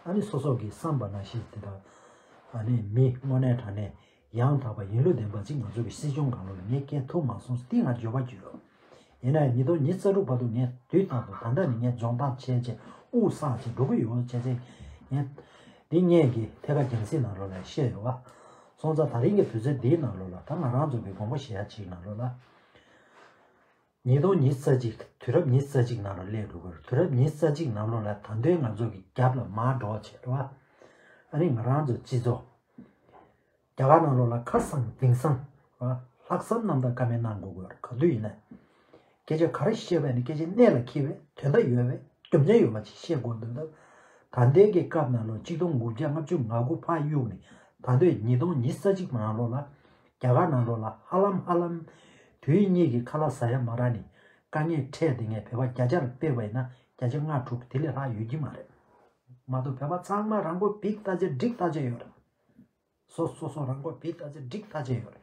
ཨ་ནི་སོ་སོ་གི་བསམ་པ་ནང་བཞིན་དེ་དག་ཨ་ནི་མི་དངོས་གནས་དྲང་གནས་ཡང་དག་པ་ཡིན་ལུགས་ལྡན་པ་ཅིག་ང་ཚོ་གི་སྲིད་སྐྱོང་སྒང་ལོགས་ལ་ངས་བསྐྱལ་ཐུབ་མ་སོང་། དེ་ང་འགྱོད་པ་སྐྱེ་ཡོད། ཡིན་ན་ཡང་ཉིས་སྟོང་ཉི་ཤུ་རྩ་དྲུག་བར་དུ་ངས་དུས་རྟག་ཏུ་ད་ལྟ་ནས་ངས་སྦྱོང་བརྡར་བྱས་བྱས་དབུགས་བསགས་བྱས་འགྲོ་གི་ཡོད་བྱས་བྱས་ངས་འདི་ངས་ཀྱི་ཐད་ཀར་རྒྱང་སྲིང་ནང་ལོགས་ལ་བཤད་ཡོད་བ། སོང་ཙང་ད་རིང་གི་དུས་ཚོད་འདིའི་ནང་ལོགས་ལ་ད་ང་རང་ཚོ་གི་དགོངས་པ་བཞེས་ཡ་ཅིག་ནང་ལོགས་ལ། ཉིས་སྟོང་ཉི་ཤུ་རྩ་གཅིག་དུས་རབས་ཉི་ཤུ་རྩ་གཅིག་ནང་ལ་སླེབས་འགྲོ་གི་རེད། དུས་རབས་ཉི་ཤུ་རྩ་གཅིག་ནང་ལོགས་ལ་ད་དུང་ང་ཚོ་གི་རྒྱབ་ལ་མར་འགྲོ་བྱས་རེད་བ། ཨ་ནི་ང་རང་ཚོ་སྤྱི་ཚོགས་རྒྱ་གར་ནང་ལོགས་ལ་ཁ་སང་དེང་སང་ལྷག་བསམ་རྣམ་དག་བཀའ་མོལ་གནང་དགོས་དགོས་རེད། ག་དུས་ཡིན་ན་སྐད་ཆ་ག་རེ་བཤད་པ་ཡིན་ན་སྐད་ཆ་གནད་ལ་འཁེལ་བའི་དོན་དག་ཡོད་པའི་རྒྱུ་མཚན་ཡོད་པ་ཅིག་བཤད་དགོས་འདུག་ད་ལྟའི་གི་སྐབས་ནང་ལོགས་གཅིག་སྟོང་དགུ་བརྒྱ་ལྔ་བཅུ་ང་དགུ་ཕར་གཡུགས་ནས་ད་ལྟའི་ཉིས་སྟོང་ཉི་ཤུ་རྩ་གཅིག་ནང་ལོགས་ལ་རྒྱ་གར་ནང་ལོགས་ལ་ཧ་ལམ་ཧ་ལམ་དུས་གཉིས་ཀྱི་ཁ་ལག་ཟ་ཡ་མ་རག་ནས་དཀའ་ངལ་འཕྲད་བསྡད་མཁན་བོད་པ་བརྒྱ་ཆ་ལ་དཔེ་བ་ཡིན་ན་བརྒྱ་ཆ་ལྔ་དྲུག་དེ་ལས་ལྷག་ཡོད་ཀྱི་མ་རེད། མ་གཏོགས་བོད་པ་ཚང་མ་རང་མགོ་བིག་ལྟ་ཆ་འགྲིག་ལྟ་ཆ་ཡོད་རེད། སོ་སོ་སོ་རང་མགོ་བིག་ལྟ་ཆ་འགྲིག་ལྟ་ཆ་ཡོད་རེད།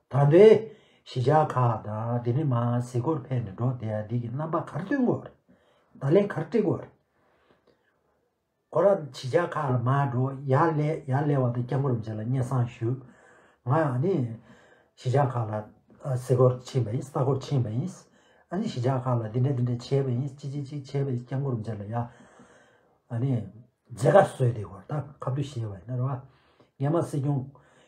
ད་ལྟའི་གཞིས་ཆགས་ཁག་དང་དེ་ནས་མར་གཟིགས་སྐོར་ཕེབས་ནས་འགྲོ་བསྡད་ཡ་འདི་གི་རྣམ་པ་ག་རེ་སྟོན་དགོས་རེད། བརྡ་ལན་ག་རེ་སྤྲད་དགོས་རེད། ཁོ་རང་གཞིས་ཆགས་ཁག་ལ་མར་འགྲོ་ཡར་སླེབས་ཡར་སླེབས་པ་དང་སྐྱབས་མགོན་རིན་པོ་ཆེ་ལ་སྙན་སེང་ཞུ། ང་ཨ་ནི་གཞིས་ཆགས་ཁག་ལ་ཨ་གཟིགས་སྐོར་ཕྱིན་པ་ཡིན། ལྟ་སྐོར་ཕྱིན་པ་ཡིན། ཨ་ནི་གཞིས་ཆགས་ཁག་ལ་འདི་འདྲ་འདི་འདྲ་བྱས་པ་ཡིན། ཅི་ཅི་ཅི་བྱས་པ་ཡིན། སྐྱབས་མགོན་རིན་པོ་ཆེ་ལ་ཡ་ཨ་ནི་མཇལ་ཁ་བཟོས་ཏེ་བར་ད་ཁ་བསྡུ་བྱས་པ་ཡིན་ན་རེད་བ། སྔོན་མ་སྲིད་སྐྱོང་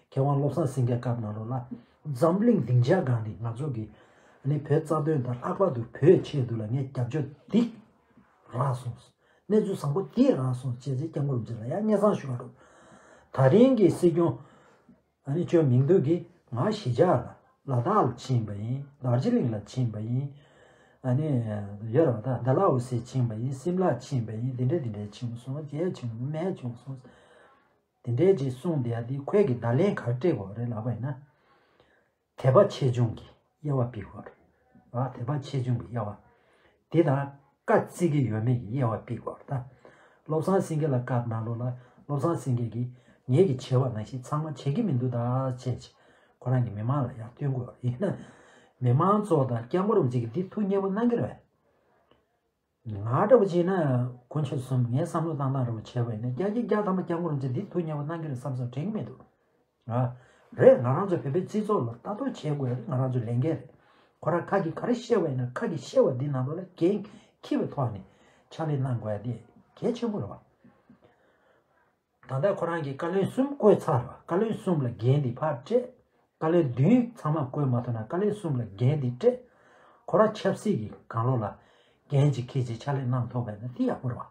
མཁས་དབང་བློ་བཟང་སེང་གེ་སྐབས་ནང་ལོགས་ལ་འཛམ་གླིང་སྡིངས་ཆ་སྒང་ནས་ང་ཚོ་གི་ཨ་ནི་བོད་རྩ་དོན་དང་ལྷག་པར་དུ་བོད་ཆེད་དུ་ལ་ངས་རྒྱབ་སྐྱོར་འདི་རག་སོང་། གནས་ཚུལ་བཟང་པོ་འདི་རག་སོང་བྱས་ཚེ་སྐྱབས་མགོན་རིན་པོ་ཆེ་ལ་ཡང་སྙན་སེང་ཞུ་བ་རོགས། ད་རིང་གི་སྲིད་སྐྱོང་ཨ་ནི་ཅོ་མིང་འདུག་གི་ང་གཞིས་ཆགས་ལ་ལ་དྭགས་ལ་ཕྱིན་པ་ཡིན། དར་ཇི་ལིང་ལ་ཕྱིན་པ་ཡིན། ཨ་ནི་ཡོད་རེད་བ། ད་ཌལ་ཧོ་སི་ཕྱིན་པ་ཡིན། སིམ་ལ་ཕྱིན་པ་ཡིན། འདི་འདྲ་འདི་འདྲ་ཕྱིན་སོང་། རྗེས་ཕྱིན་སོང་། སྨད་ཕྱིན་སོང་། དེ་འདྲའི་ཅིག་གསུངས་བསྡད་ཡ་འདི་ཁོས་ཀྱི་བརྡ་ལན་ག་རེ་སྤྲད་དགོས་རེད་ལབ་པ་ཡིན་ན། དད་པ་ཆེ་ཆུང་གི་དབྱེ་བ་ཕྱེ་དགོས་རེད། ཨ་དད་པ་ཆེ་ཆུང་གི་དབྱེ་བ། དེ་དང་བཀའ་བརྩི་གི་ཡོད་མེད་ཀྱི་དབྱེ་བ་ཕྱེ་དགོས་རེད་ད། བློ་བཟང་སེང་གེ་ལ་སྐབས་ནང་ལོགས་ལ་བློ་བཟང་སེང་གེ་གིས་ངེད་ཀྱིས་བྱས་པ་ནང་བཞིན་ཚང་མ་བྱེད་ཀྱི་མི་འདུག་ད་བྱས་ཅིག་ཁོ་རང་གིས་མི་མང་ལ་ཡང་སྟོན་དགོས་རེད། ཡིན་ན་མི་མང་ཚོ་དང་སྐྱབས་མགོན་རིན་པོ་ཆེ་གིས་འདི་ཐུགས་མཉེས་པོ་གནང་གི་རེད། ང་འདྲ་བོ་བྱས་ན་དཀོན་མཆོག་གསུམ་ངའི་བསམ་བློ་བཏང་སྟངས་འདྲ་བོ་བྱས་པ་ཡིན་ན་བརྒྱ་ཆ་བརྒྱ་ཐམ་པ་སྐྱབས་མགོན་རིན་པོ་ཆེ་འདི་ཐུགས་མཉེས་པོ་གནང་གི་རེད་བསམ་བསམ་དྲན་གི་མི་འདུག་ང་རེད། ང་རང་ཚོ་བོད་པའི་སྤྱི་ཚོགས་ལ་ལྟ་རྟོག་བྱེད་དགོས་རེད། ང་རང་ཚོ་ལས་འགན་རེད། ཁོ་རང་ཁ་གིས་ག་རེ་བཤད་པ་ཡིན་ན་ཁ་གིས་བཤད་པ་འདི་ནང་ལོགས་ལ་འགན་འཁྱེར་བའི་ཐོག་ནས་ཕྱག་ལས་གནང་དགོས་ཡ་དེ་གལ་ཆེན་པོ་རེད་བ། ད་ལྟ་ཁོ་རང་གིས་བཀའ་བློན་གསུམ་བསྐོས་ཚར་བ། བཀའ་བློན་གསུམ་ལ་འགན་འདི་ཕར་སྤྲད། བཀའ་བློན་བདུན་ཚང་མ་བསྐོས་མ་ཐུབ་ན་བཀའ་བློན་གསུམ་ལ་འགན་འདི་སྤྲད། ཁོ་རང་ཆབ་སྲིད་ཀྱི་སྒང་ལོགས་ལ་འགན་ཅིག་འཁྱེར་ཅིག་ཕྱག་ལས་གནང་ཐུབ་པ་ཡིན་ན་དེ་ཡག་པོ་རེད་བ།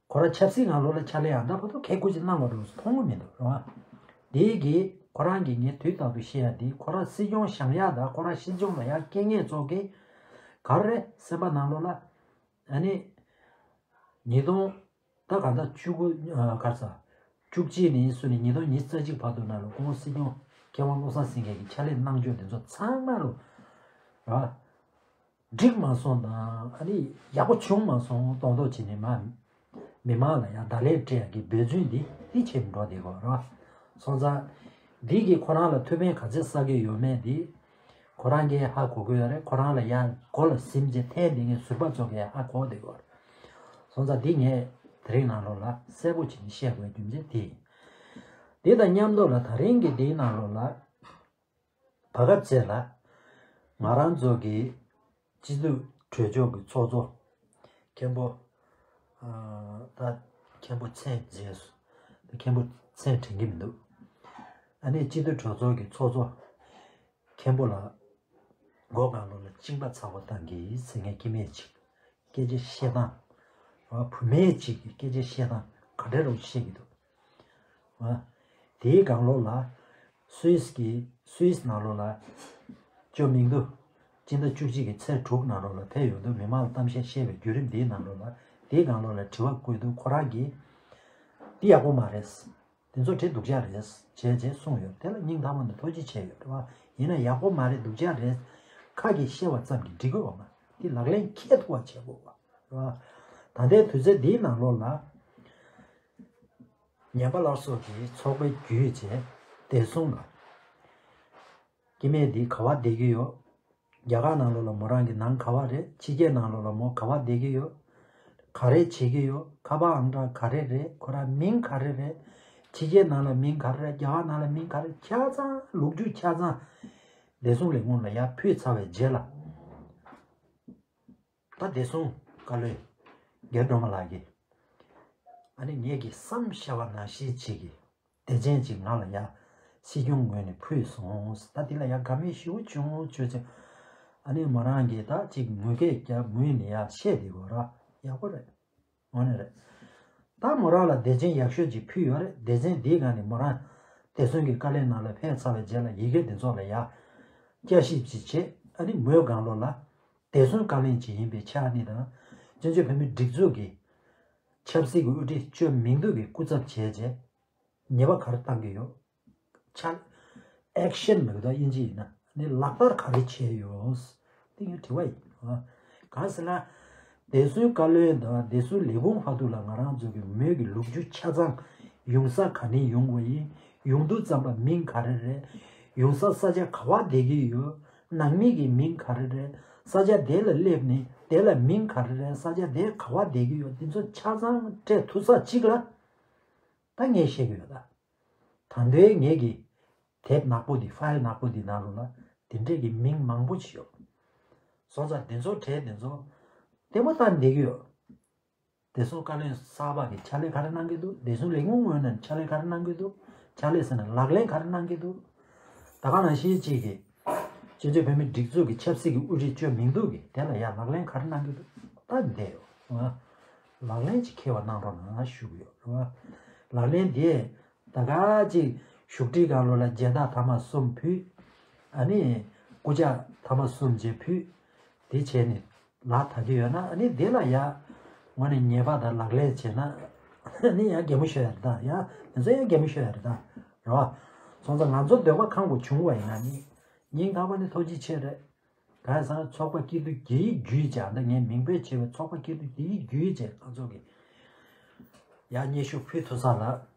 ཁོ་རང་ཆབ་སྲིད་ནང་ལོགས་ལ་ཕྱག་ལས་ཡང་ད་བར་དུ་གལ་ཁུར་ཅིག་གནང་བ་འདྲ་བོ་མཐོང་གི་མི་འདུག་རེད་བ། དེ་གིས་ཁོ་རང་གིས་ངས་དུས་རྟག་ཏུ་བཤད་ཡ་དེ་ཁོ་རང་སྲིད་སྐྱོང་བཞེངས་ཡ་དང་ཁོ་རང་སྲིད་སྐྱོང་ལ་ཡ་རྐྱེན་ངན་ཚོགས་མཁན་ག་རེ་རེད་སེམས་པ་ནང་ལོགས་ལ་ཨ་ནི་ཉིས་སྟོང་ད་ག་ད་བཅུ་དགུ་ཨ་ག་རེ་ཟ་ བཅུ་གཅིག་ནས་བཟུང་ནས་ཉིས་སྟོང་ཉི་ཤུ་རྩ་གཅིག་བར་དུ་ནང་ལ་སྐུ་ངོ་སྲིད་སྐྱོང་མཁས་དབང་བློ་བཟང་སེང་གེ་གི་ཕྱག་ལས་གནང་ཕྱོགས་དེ་ཚོ་ཚང་མ་ལོ་ར། འགྲིག་མ་སོང་དང་ཨ་ནི་ཡག་པོ་བྱུང་མ་སོང་གཏོང་ཐོག་བྱས་ནས་མ། མི་མང་ལ་ཡང་བརྡ་ལན་སྤྲད་ཡག་གི་འབད་བརྩོན་འདི་འདི་བྱེད་འགྲོ་བསྡད་དགོས་ར། སོང་ཙང་། འདི་གིས་ཁོ་རང་ལ་ཐུགས་ཕན་ག་ཚད་བསགས་ཀྱི་ཡོད་མེད་འདི། ཁོ་རང་གིས་ཧ་གོ་གི་ཡོད་རེད། ཁོ་རང་ལ་ཡང་མགོ་ལ་ཟིན་བྱས་འཐེན་འདི་ངས་ཟུར་པ་ཚོ་གིས་ཧ་གོ་བསྡད་དགོས་རེད། སོང་ཙང་འདི་ངས་དེ་རིང་ནང་ལོགས་ལ་གསལ་པོ་བྱས་ནས་བཤད་དགོས་རྒྱུ་མཚན་དེ་ཡིན། འདི་དང་མཉམ་དུ་ལ་ད་རིང་གི་འདིའི་ནང་ལོགས་ལ། བར་སྐབས་ཚེ་ལ། ང་རང་ཚོ་གི་སྤྱི་འཐུས་གྲོས་ཚོགས་ཀྱི་ཚོགས་གཙོ། མཁན་པོ། ཨ། ད་མཁན་པོ་མཚན་བརྗེད་སོང་། ད་མཁན་པོ་མཚན་དྲན་གྱི་མི་འདུག་ཨ་ནི་སྤྱི་འཐུས་གྲོས་ཚོགས་ཀྱི་ཚོགས་གཙོ། མཁན་པོ་ལ། མགོ་སྒང་ལོགས་ལ་གཅིན་པ་ཚ་པོ་བཏང་གི་ཟེར་མཁན་སྐྱེ་དམན་ཅིག་སྐད་ཆ་བཤད་སྟངས། བུད་མེད་ཅིག་གི་སྐད་ཆ་བཤད་སྟངས་ག་འདྲ་རུ་བཤད་ཀྱི་འདུག་ཨ། དེའི་སྒང་ལོགས་ལ། སུད་སི་གི་སུད་སི་ནང་ལོགས་ལ། ཅོ་མིང་དུ། སྤྱི་ཟླ་བཅུ་གཅིག་གི་ཚེས་དྲུག་ནང་ལོགས་ལ་ཕེབས་ཡོང་དུས་མི་མང་ལ་གཏམ་བཤད་བཤད་པའི་བརྒྱུད་རིམ་འདིའི་ནང་ལོགས་ལ། དེའི་སྒང་ལོགས་ལ་དྲི་བ་བཀོད་དུས་ཁོ་རང་གིས། འདི་ཡག་པོ་མ་རེད། དེ་ཚོ་བྲིས་སྡུག་ཅག་རེད། བྱས་རྗེས་གསུངས་ཡོད། དེ་ལ་སྙིང་ཐག་པ་ནས་ཐུགས་རྗེ་ཆེ་ཡོད་རེད་བ། ཡིན་ན་ཡག་པོ་མ་རེད་སྡུག་ཅག་རེད། ཁ་གིས་བཤད་པ་ཙམ་གྱིས་འགྲིག་གི་ཡོད་མ་རེད། དེ་ལག་ལེན་འཁེལ་ཐུབ་པ་བྱེད་དགོས་པ་རེད་བ། ད་ལྟའི་དུས་ཚོད་འདིའི་ནང་ལོགས་ལ། ཉན་པ་སླར་གསོ་གི་ཚོགས་པའི་བརྒྱུད་བྱས་བདེ་སྲུང་ལ། སྐྱེ་དམན་འདི་ག་བ་བསྡད་ཀྱི་ཡོད། རྒྱ་གར་ནང་ལོགས་ལ་མོ་རང་གི་ནང་ག་བ་རེད། ཕྱི་རྒྱལ་ནང་ལོགས་ལ་མོ་ག་བ་བསྡད་ཀྱི་ཡོད། ག་རེ་བྱེད་ཀྱི་ཡོད། ཁ་པར་ཨང་གྲངས་ག་རེ་རེད། ཁོ་རང་མིང་ག་རེ་རེད། ཕྱི་རྒྱལ་ནང་ལ་མིང་ག་རེ་རེད། རྒྱ་གར་ནང་ལ་མིང་ག་རེ། ཆ་ཚང་ལོ་རྒྱུས་ཆ་ཚང་བདེ་སྲུང་ལས་ཁུངས་ལ་ཡར་ཕུལ་ཚར་བའི་རྗེས་ལ། ད་བདེ་སྲུང་བཀའ་བློན་རྒྱ་སྒྲོལ་མ་ལགས་ཀྱིས་ཨ་ནི་ངེད་ཀྱིས་བསམ་ཤར་བ་ནང་བཞིན་ཅིག་གིས། དེ་ཅན་ཅིག་ང་ལ་ཡ་སྲིད་སྐྱོང་ངོས་ནས་ཕུལ་སོང་། ད་དེ་ལ་ཡ་དགའ་མོས་ཞེ་པོ་བྱུང་བྱོས་ཚེ། ཨ་ནི་མོ་རང་གིས་ད་ཅིག་ངུ་སྐད་རྒྱབ་ངུས་ནས་ཡ་བཤད་དེ་གོ་ར་ཡག་པོ་རེད། འོ་ནི་རེད། ད་མོ་རང་ལ་སྡེ་ཚན་ཡག་ཤོས་ཅིག་ཕུལ་ཡོད་རེད། སྡེ་ཚན་འདིའི་སྒང་ནས་མོ་རང་བདེ་སྲུང་གི་བཀའ་བློན་ནང་ལ་ཕེབས་ཚར་བའི་རྗེས་ལ་ཡི་གེ་འདི་ཚོ་ལ་ཡ་བསྐྱར་ཞིབ་ཅིག་བྱས། ཨ་ནི་མོའི་སྒང་ལོགས་ལ་བདེ་སྲུང་བཀའ་བློན་ཅིག་ཡིན་པའི་ཆ་ནས་དང་བཙན་བྱོལ་བོད་མིའི་སྒྲིག་འཛུགས་ཀྱི་ཆབ་སྲིད་ཀྱི་དབུ་ཁྲིད་བཅོས་མིང་འདོགས་ཀྱི་སྐུ་ཚབ་བྱས་རྗེས། ཉེས་པ་ག་རེ་བཏང་གི་ཡོད། ཆ། ཨེག་ཤན་མི་གི་དོ་དབྱིན་ཇི་ཡིན་ན་ནི་ལག་བསྟར་ག་རེ་བྱས་ཡོད། དེ་ངའི་དྲི་བ་ཡིན། གང་ཟེར་ན། བདེ་སྲུང་བཀའ་བློན་དང་བདེ་སྲུང་ལས་ཁུངས་ཕར་ཐུག་ལ་ང་རང་ཚོ་གི་མོས་ཀྱི་ལོ་རྒྱུས་ཆ་ཚང་ཡོང་ས་ག་ནས་ཡོང་དགོས་ཡིན། ཡོང་དུས་ཙམ་པ་མིང་ག་རེ་རེད། ཡོང་ས་ས་ཆ་ག་བ་བསྡད་ཀྱི་ཡོད། ནང་མི་གི་མིང་ག་རེ་རེད། ས་ཆ་དེ་ལ་སླེབས་ནས་དེ་ལ་མིང་ག་རེ་རེད། ས་ཆ་དེ་ག་བ་བསྡད་ཀྱི་ཡོད། དེ་ཚོ་ཆ་ཚང་སྤྲད་ཐུབ་ས་གཅིག་ལ། ད་ངས་བཤད་ཀྱི་ཡོད་ད། ད་ལྟའི་ངེད་ཀྱི་དེབ་ནག་པོ་འདི་ཕའིལ་ནག་པོ་འདི་ནང་ལོགས་ལ་དེ་འདྲས་ཀྱི་མིང་མང་པོ་ཅིག་ཡོད། སོང་ཙང་དེ་ཚོ་གྲས་དེ་ཚོ་ལྟད་མོ་ལྟ་བསྡད་ཀྱི་ཡོད། བདེ་སྲུང་བཀའ་བློན་གསར་པ་གིས་ཕྱག་ལས་ག་རེ་གནང་གི་འདུག་བདེ་སྲུང་ལས་ཁུངས་ངོས་ནས་ཕྱག་ལས་ག་རེ་གནང་གི་འདུག་ཕྱག་ལས་ཟེར་ན་ལག་ལེན་ག་རེ་གནང་གི་འདུག་ད་ག་ནང་བཞིན་གཅིག་གིས་སྤྱི་ཚོགས་བོད་མིའི་སྒྲིག་འཛུགས་ཀྱི་ཆབ་སྲིད་ཀྱི་དབུ་ཁྲིད་བཅོས་མིང་འདོགས་ཀྱི་དེ་ལ་ཡང་ལག་ལེན་ག་རེ་གནང་གི་འདུག་ད་བསྡད་ཡོད། ལག་ལེན་ཅིག་འཁེལ་བ་གནང་རོགས་གནང་ཞུ་གི་ཡོད་རེད་བ། ལག་ལེན་དེ་ད་ག་ཅིག་བཞུགས་ཁྲིའི་སྒང་ལོགས་ལ་མཇལ་དར་ཐ་མ་གསུམ་ཕུལ། ཨ་ནི་སྐུ་ཕྱག་ཐ་མ་གསུམ་བཅས་ཕུལ། དེ་བྱས་ནས་ལག་ད་གི་ཡོད་ན་ཨ་ནི་དེ་ལ་ཡ་ངོ་ནས་ཉེས་པ་དང་ལག་ལེན་བྱས་ན་ཨ་ནི་ཡང་གད་མོ་ཤོར་ཡ་རེད་ད། ཡང་དེ་ཚོ་ཡང་གད་མོ་ཤོར་ཡ་རེད་ད། རེད་བ། སོང་ཙང་ང་ཚོ་འདོད་པ་ཁེངས་པོ་བྱུང་བ་ཡིན་ན་ནི་སྙིང་ཐག་པ་ནས་ཐུགས་རྗེ་ཆེ་རེད། གང་ཡིན་ཟེར་ན་ཚོགས་པ་སྐྱིད་སྡུག་རྒྱ་ཡིག་བརྒྱུད་བྱས། ད་ངས་མིང་འབོད་བྱས་པའི་ཚོགས་པ་སྐྱིད་སྡུག་རྒྱ་ཡིག་བརྒྱུད་བྱས་ང་ཚོ་གི་ཡར་སྙན་ཞུ་ཕུལ་ཐུབ་ས་ལ་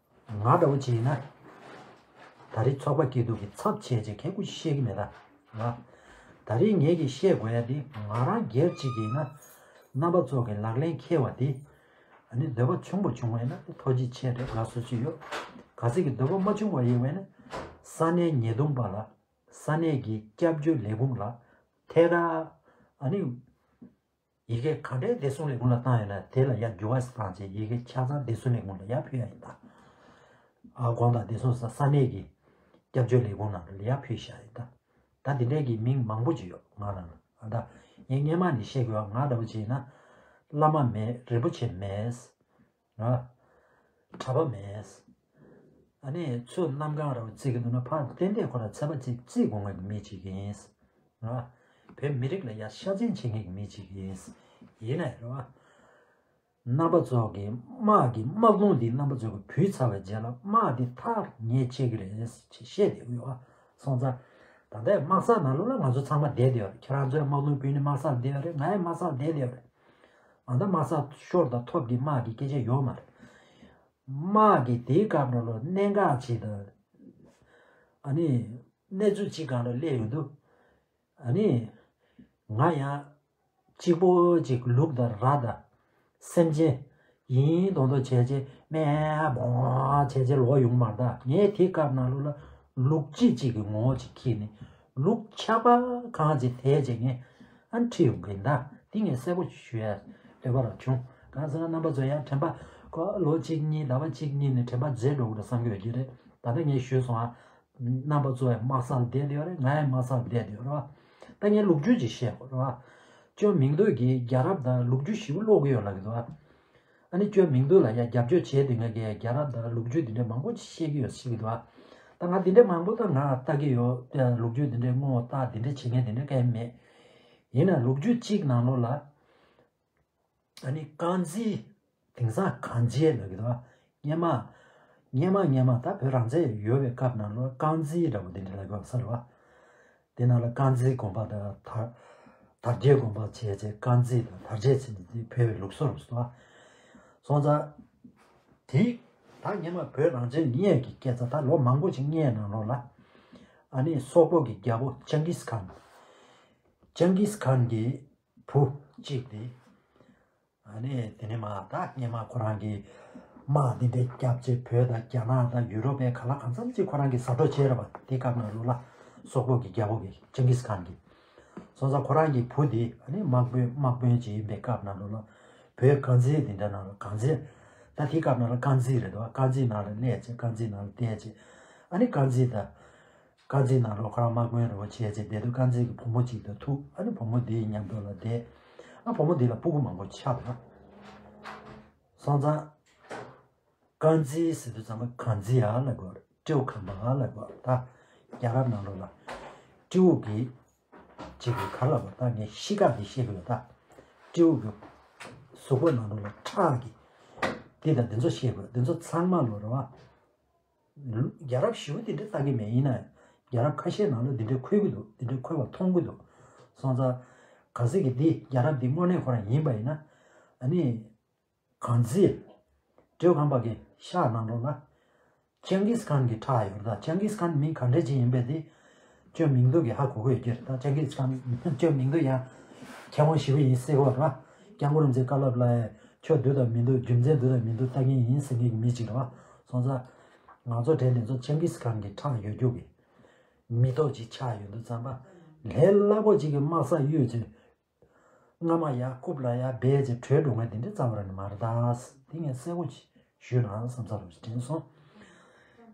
ང་འདྲ་བོ་ཅིག་ཡིན་ན་ད་རེས་ཚོགས་པ་སྐྱིད་སྡུག་གི་ཚབ་བྱས་བྱས་ཁྱེད་ཀུ་ཤེས་ཀྱི་མེད་ད། ང་ད་རེས་ངས་ཀྱི་བཤད་དགོས་ཡ་འདི་ང་རང་སྒེར་གཅིག་ཡིན་ན་རྣམ་པ་ཚོ་གི་ལག་ལེན་འཁེལ་བ་འདི་ཨ་ནི་འདོད་པ་ཆུང་པོ་བྱུང་བ་ཡིན་ན་ཐུགས་རྗེ་ཆེ་རེད། དགའ་བསུ་ཞུ་ཡོད། གལ་སྲིད་ཀྱི་འདོད་པ་མ་བྱུང་བ་ཡིན་བས་ན་ས་གནས་ཉེས་རྡུང་པ་ལ། ས་གནས་ཀྱི་སྐྱབས་བཅོལ་ལས་ཁུངས་ལ་ཐད་ཀར་ཨ་ནི་ཡི་གེ་ག་འདྲའི་བདེ་སྲུང་ལས་ཁུངས་ལ་བཏང་ཡོད་ན་དེ་ལ་ཡར་འགྱུར་བ་བཏང་བྱས་ཡི་གེ་ཆ་ཚང་བདེ་སྲུང་ལས་ཁུངས་ལ་ཡར་ཕུལ་ཡ་ཡིན་ད། ཨ་དགོངས་དག་བདེ་སྲུང་ས་ས་གནས་ཀྱི་སྐྱབས་བཅོལ་ལས་ཁུངས་ནང་ལ་ཡར་ཕུལ་བཞག་ཡིན་ད། ད་དེ་འདྲའི་གི་མིང་མང་པོ་ཅིག་ཡོད་ང་རང་ལ། ཨ་ད་ངས་སྔས་མ་ནས་བཤད་དགོས་པ་ང་འདྲ་བོ་ཅིག་ཡིན་ན་བླ་མ་མེད། རིན་པོ་ཆེ་མེད། ཨ། གྲྭ་པ་མེད། ཨ་ནི་ཚུར་གནམ་གང་ར་བ་བརྩི་གི་འདུག་ན་ཕར་ཏན་ཏན་ཁོ་ར་ཚད་པ་ཅིག་བརྩི་དགོས་ངེས་ཀྱི་མི་ཅིག་ཡིན། ཨ། བོད་མི་རིགས་ལ་ཡ་ཤ་ཚན་བྱེད་ངེས་ཀྱི་མི་ཅིག་ཡིན། ཡིན་ནའི་རེད་བ། རྣམ་པ་ཚོ་གི་དམག་གི་དམག་དོན་འདི་རྣམ་པ་ཚོ་གི་བུད་ཚར་བའི་རྗེས་ལ་དམག་འདི་མཐར་ངས་བྱེད་ཀྱི་རེད་ཅེས་བཤད་བསྡད་ཡོད་པ་སོང་ཙང་། ད་ལྟའི་དམག་ས་ནང་ལོགས་ལ་ང་ཚོ་ཚང་མ་བསྡད་བསྡད་ཡོད་རེད། ཁྱེད་རང་ཚོའི་དམག་དོན་བུད་ནས་དམག་སར་བསྡད་ཡོད་རེད། ང་ཡང་དམག་སར་བསྡད་བསྡད་ཡོད་རེད། ཨ་ད་དམག་ས་ཤོར་དང་ཐོབ་ཀྱི་དམག་གི་སྐད་ཆ་ཡོད་མ་རེད། དམག་གི་དེའི་སྐབས་ནང་ལོགས་གནད་འགག་ཅིག་དང་། ཨ་ནི་གནས་ཚུལ་ཅིག་སྒང་ལ་སླེབས་ཡོང་དུས། ཨ་ནི་ང་ཡང་གཅིག་པོ་ཅིག་ལུག་དང་ར་དང་སེམས་ཅན་ཡིན་མདོག་མདོག་བྱས་བྱས་སྨད་བོང་བྱས་བྱས་ལོག་ཡོང་མ་རེད། ད་ངས་དེའི་སྐབས་ནང་ལོགས་ལ་ལུག་ཅིག་ཅིག་གི་ངོ་བོ་ཅིག་འཁྱེར་ནས་ལུག་ཆགས་པ་གང་ཅིག་དེད་བྱས་ངས་ཨ་ཁྲིད་ཡོང་གི་ཡིན། ད་དེ་ངས་གསལ་པོ་ཞུ་ཡ་འདོད་པ་རང་བྱུང་། གང་ཟེར་ན་རྣམ་པ་ཚོ་ཡང་དྲན་པ་ཁོ་ལོ་གཅིག་གཉིས་ཟླ་བ་གཅིག་གཉིས་ནས་དྲན་པ་འཛད་འགྲོ་གི་རེད་བསམ་གྱི་ཡོད་ཀྱི་རེད། ད་ལྟ་ངས་ཞུས་སོང་ཨ། རྣམ་པ་ཚོ་ཡང་དམག་སར་བསྡད་ཡོད་རེད། ང་ཡང་དམག་སར་བསྡད་ཡོད་རེད་བ། ད་ངས་ལོ་རྒྱུས་ཅིག་བཤད་དགོས་རེད་བ། ཅོ་མིང་ཏོག་གིས་རྒྱལ་རབས་དང་ལོ་རྒྱུས་ཞེ་པོ་ཀློག་གི་ཡོད་ལབ་ཀྱི་འདུག་བ། ཨ་ནི་ཅོ་མིང་ཏོག་ལ་ཡང་རྒྱབ་སྐྱོར་བྱས་ཏེ་ང་གིས་རྒྱལ་རབས་དང་ལོ་རྒྱུས་འདི་འདྲ་མང་པོ་ཅིག་བཤད་ཀྱི་ཡོད་ཟེར་གྱི་འདུག་བ། ད་ང་འདི་འདྲ་མང་པོ་ད་ང་ལྟ་གི་ཡོད། ལོ་རྒྱུས་འདི་འདྲ་ངོ་བོ་ལྟ་འདི་འདྲ་བྱེད་མཁན་འདི་འདྲ་གང་ཡང་མེད། ཡིན་ན་ལོ་རྒྱུས་གཅིག་ནང་ལོགས་ལ། ཨ་ནི་རྐང་རྩེད། དེང་སང་གང་རྩེད་ལབ་ཀྱི་འདུག་བ། སྔོན་མ། སྔོན་མ་སྔོན་མ་ད་བོད་རང་བཙན་ཡོད་པའི་སྐབས་ནང་ལོགས་རྐང་རྩེད་འདྲ་བོ་དེ་འདྲ་ལབ་ཀྱི་ཡོད་ས་རེད་བ། དེ་ནང་ལ་རྐང་རྩེད་དགོན་པ་དང་དར། དར་རྒྱས་དགོན་པ་བྱས་བྱས་རྐང་རྩེད་དང་དར་རྒྱས་ཟེར་ནས་དེ་བོད་པའི་ལུགས་སྲོལ་རེད་བ། སོང་ཙང་། དེ། ད་སྔོན་མ་བོད་རང་བཙན་སྔོན་གྱི་སྐད་ཆ་ད་ལོ་མང་པོ་ཞིག་སྔོན་ནང་ལོགས་ལ། ཨ་ནི་སོག་པོ་གི་རྒྱལ་པོ་ཅང་གིས་ཁཱན། ཅང་གིས་ཁཱན་གྱི་བུ་གཅིག་དེ། ཨ་ནི་དེ་ནས་མ་ད་སྔོན་མ་ཁོ་རང་གིས་དམག་འདི་འདྲ་བརྒྱབ་རྗེས་བོད་དང་རྒྱ་ནག་དང་ཡུ་རོབ་པའི་ག་ལ་གང་འཚམ་ཅིག་ཁོ་རང་གིས་ཟ་འཕྲོག་བྱས་རེད་པ། དེ་སྐབས་ནང་ལོགས་ལ་སོག་པོ་གི་རྒྱལ་པོ་གིས་ཅང་གིས་ཁཱན་གྱིས། སོང་ཙང་ཁོ་རང་གི་བུ་དེ་ཨ་ནི་དམག་དཔོན་དམག་དཔོན་ཅིག་ཡིན་པའི་སྐབས་ནང་ལོགས་ལ་བོད་རྐང་རྩེད་དེ་འདྲ་ནང་ལ་རྐང་རྩེད། ད་དེ་སྐབས་ནང་ལ་རྐང་རྩེད་རེད་འདུག་རྐང་རྩེད་ནང་ལ་སླེབས་རྗེས་རྐང་རྩེད་ནང་ལ་བསྡད་རྗེས་ཨ་ནི་རྐང་རྩེད་ད། དཀར་མཛེས་ནང་ལོགས་ཁོ་རང་དམག་དཔོན་རེད་བ་བྱས་རྗེས་བསྡད་དུས་དཀར་མཛེས་ཀྱི་བུ་མོ་གཅིག་དང་ཐུག་ཨ་ནི་བུ་མོ་འདིའི་མཉམ་དུ་ལ་བསྡད། ཨ་བུ་མོ་འདི་ལ་སྤུ་གུ་མང་པོ་ཆགས་པ། སོང་ཙང་། དཀར་མཛེས་ཟེར་དུས་ཙམ་པ་གངས་རྫི་ཡ་ལབ་དགོས་རེད། སྤྲེའུ་ཁམས་པ་ལབ་དགོས་རེད་ད། རྒྱལ་རབས་ནང་ལོགས་ལ། སྤྲེའུ་གི། གཅིག་གི་ག་ལབ་དགོས་རེད་ད། ངས་ཤི་ཁ་འདི་བཤད་གི་ཡོད་ད། སྤྲེའུ་གི། གཟུགས་པོ་ནང་ལོགས་ལ་ཁྲག་གི། འདི་དང་འདི་ཚོ་བཤད་དགོས་རེད། འདི་ཚོ་ཚང་མ་ལོ་རེད་བ། རྒྱལ་རབས་ཞེ་པོ་དེ་འདྲ་ལྟ་གི་མེད། ཡིན་ན་ཡང་རྒྱལ་རབས་ཁ་ཤས་ནང་ལ་འདི་འདྲ་འཁོད་གི་འདུག་འདི་འདྲ་འཁོད་པ་མཐོང་གི་འདུག་སོང་ཙང་གལ་སྲིད་ཀྱི་འདི་རྒྱལ་རབས་འདི་དངོས་གནས་ཁོ་རང་ཡིན་པ་ཡིན་ན། ཨ་ནི་གངས་རྫི། སྤྲེའུ་ཁམས་པ་གི་ཤག་ནང་ལོགས་ལ་ཅང་གིས་ཁཱན་གྱི་ཁྲག་ཡོད་རེད་ད། ཅང་གིས་ཁཱན་མི་ག་འདྲ་ཅིག་ཡིན་པས་དེ། ཅོ་མིང་ཏོག་གིས་ཧ་གོ་གི་ཡོད་ཀྱི་རེད་ད། ཅང་གིས་ཁཱན་ཅོ་མིང་ཏོག་ཡང་མཁས་དབང་ཞེ་པོ་ཡིན་སྲིད་གོ་ར། སྐྱབས་མགོན་རིན་པོ་ཆེའི་བཀའ་སློབ་ལ་ཡང་ཆོས་འདུག་དང་མི་འདུག་རྒྱུ་མཚན་འདུག་དང་མི་འདུག་ལྟ་མཁན་ཡིན་ཟེར་མཁན་གྱི་མི་གཅིག་རེད་བ། སོང་ཙང་། ང་ཚོ་གྲས་འདི་ཚོ་ཅང་གིས་ཁཱན་གྱི་ཁྲག་ཡོད་རྒྱུ་གི་མི་ཐོག་ཅིག་ཆགས་ཡོད་འདུག་ཙམ་པ། ལས་སླ་པོ་ཅིག་གི་དམག་ས་གཡུགས་ཚེ། རྔ་མ་ཡར་རྐུབ་ལ་ཡར་སྦས་ཚེ་བྲོས་འགྲོ་མཁན་དེ་འདྲ་རྩ་བ་རང་ནས་མ་རེད་ད། དེ་ངས་གསལ་པོ་ཅིག་ཞུས་ན་བསམ་ས་རུ་དྲན་སོང་།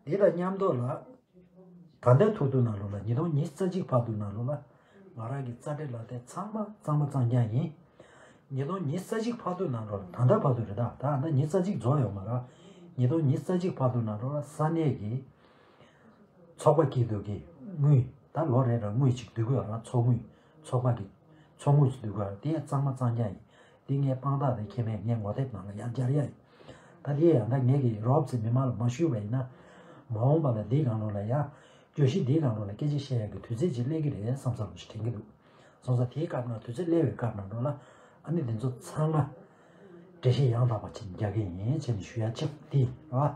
འདི་དང་མཉམ་དུ་ལ། ད་ལྟའི་ཐུག་ཐུག་ནང་ལོགས་ལ་ཉིས་སྟོང་ཉི་ཤུ་རྩ་གཅིག་བར་དུ་ནང་ལོགས་ལ། ང་རང་གི་རྩ་འགྲེལ་ལ་དེ་ཚང་མ་གཙང་མ་གཙང་རྐྱང་ཡིན། ཉིས་སྟོང་ཉི་ཤུ་རྩ་གཅིག་བར་དུ་ནང་ལོགས་ལ་ད་ལྟ་བར་དུ་རེད་ད། ད་ལྟ་ཉི་ཤུ་རྩ་གཅིག་རྫོགས་ཡོད་མ་རེད། ཉིས་སྟོང་ཉི་ཤུ་རྩ་གཅིག་བར་དུ་ནང་ལོགས་ལ་ས་གནས་ཀྱི་ཚོགས་པ་སྐྱིད་སྡུག་གི་དངུལ་ད་ལོ་རེ་རེར་དངུལ་ཅིག་བསྡུ་དགོས་ར། ཚོགས་དངུལ་ཚོགས་པ་གི་ཚོགས་དངུལ་ཅིག་བསྡུ་དགོས་ར། དེ་ཡང་གཙང་མ་གཙང་རྐྱང་ཡིན། འདི་ངས་དཔང་རྟགས་དང་ཁྱད་མེད་ངས་ངོ་དེབ་ནང་ལ་ཡང་སྦྱར་ཡ་ཡིན། ད་འདི་ཡང་ད་ངས་ཀྱི་རོབ་ཙམ་མི་མང་ལ་མ་ཞུས་པ་ཡིན་ན། མ་འོངས་པ་ལ་འདིའི་སྒང་ལོགས་ལ་ཡང་བརྗོད་གཞི་འདིའི་སྒང་ལོགས་ལ་སྐད་ཆ་བཤད་ཡ་གི་དུས་ཚོད་ཅིག་སླེབས་ཀྱི་རེད་བསམ་ས་རུ་ཞིག་དྲན་གྱི་འདུག་སོང་ཙང་དེའི་སྐབས་ན་དུས་ཚོད་སླེབས་པའི་སྐབས་ན་འགྲོ་ལ་ཨ་ནི་འདི་ཚོ་ཚང་མ་འགྲེལ་བཤད་ཡང་དག་པ་ཅིག་རྒྱག་གི་ཡིན་བྱས་ནས་ཞུ་ཡ་གཅིག་འདི་རེད་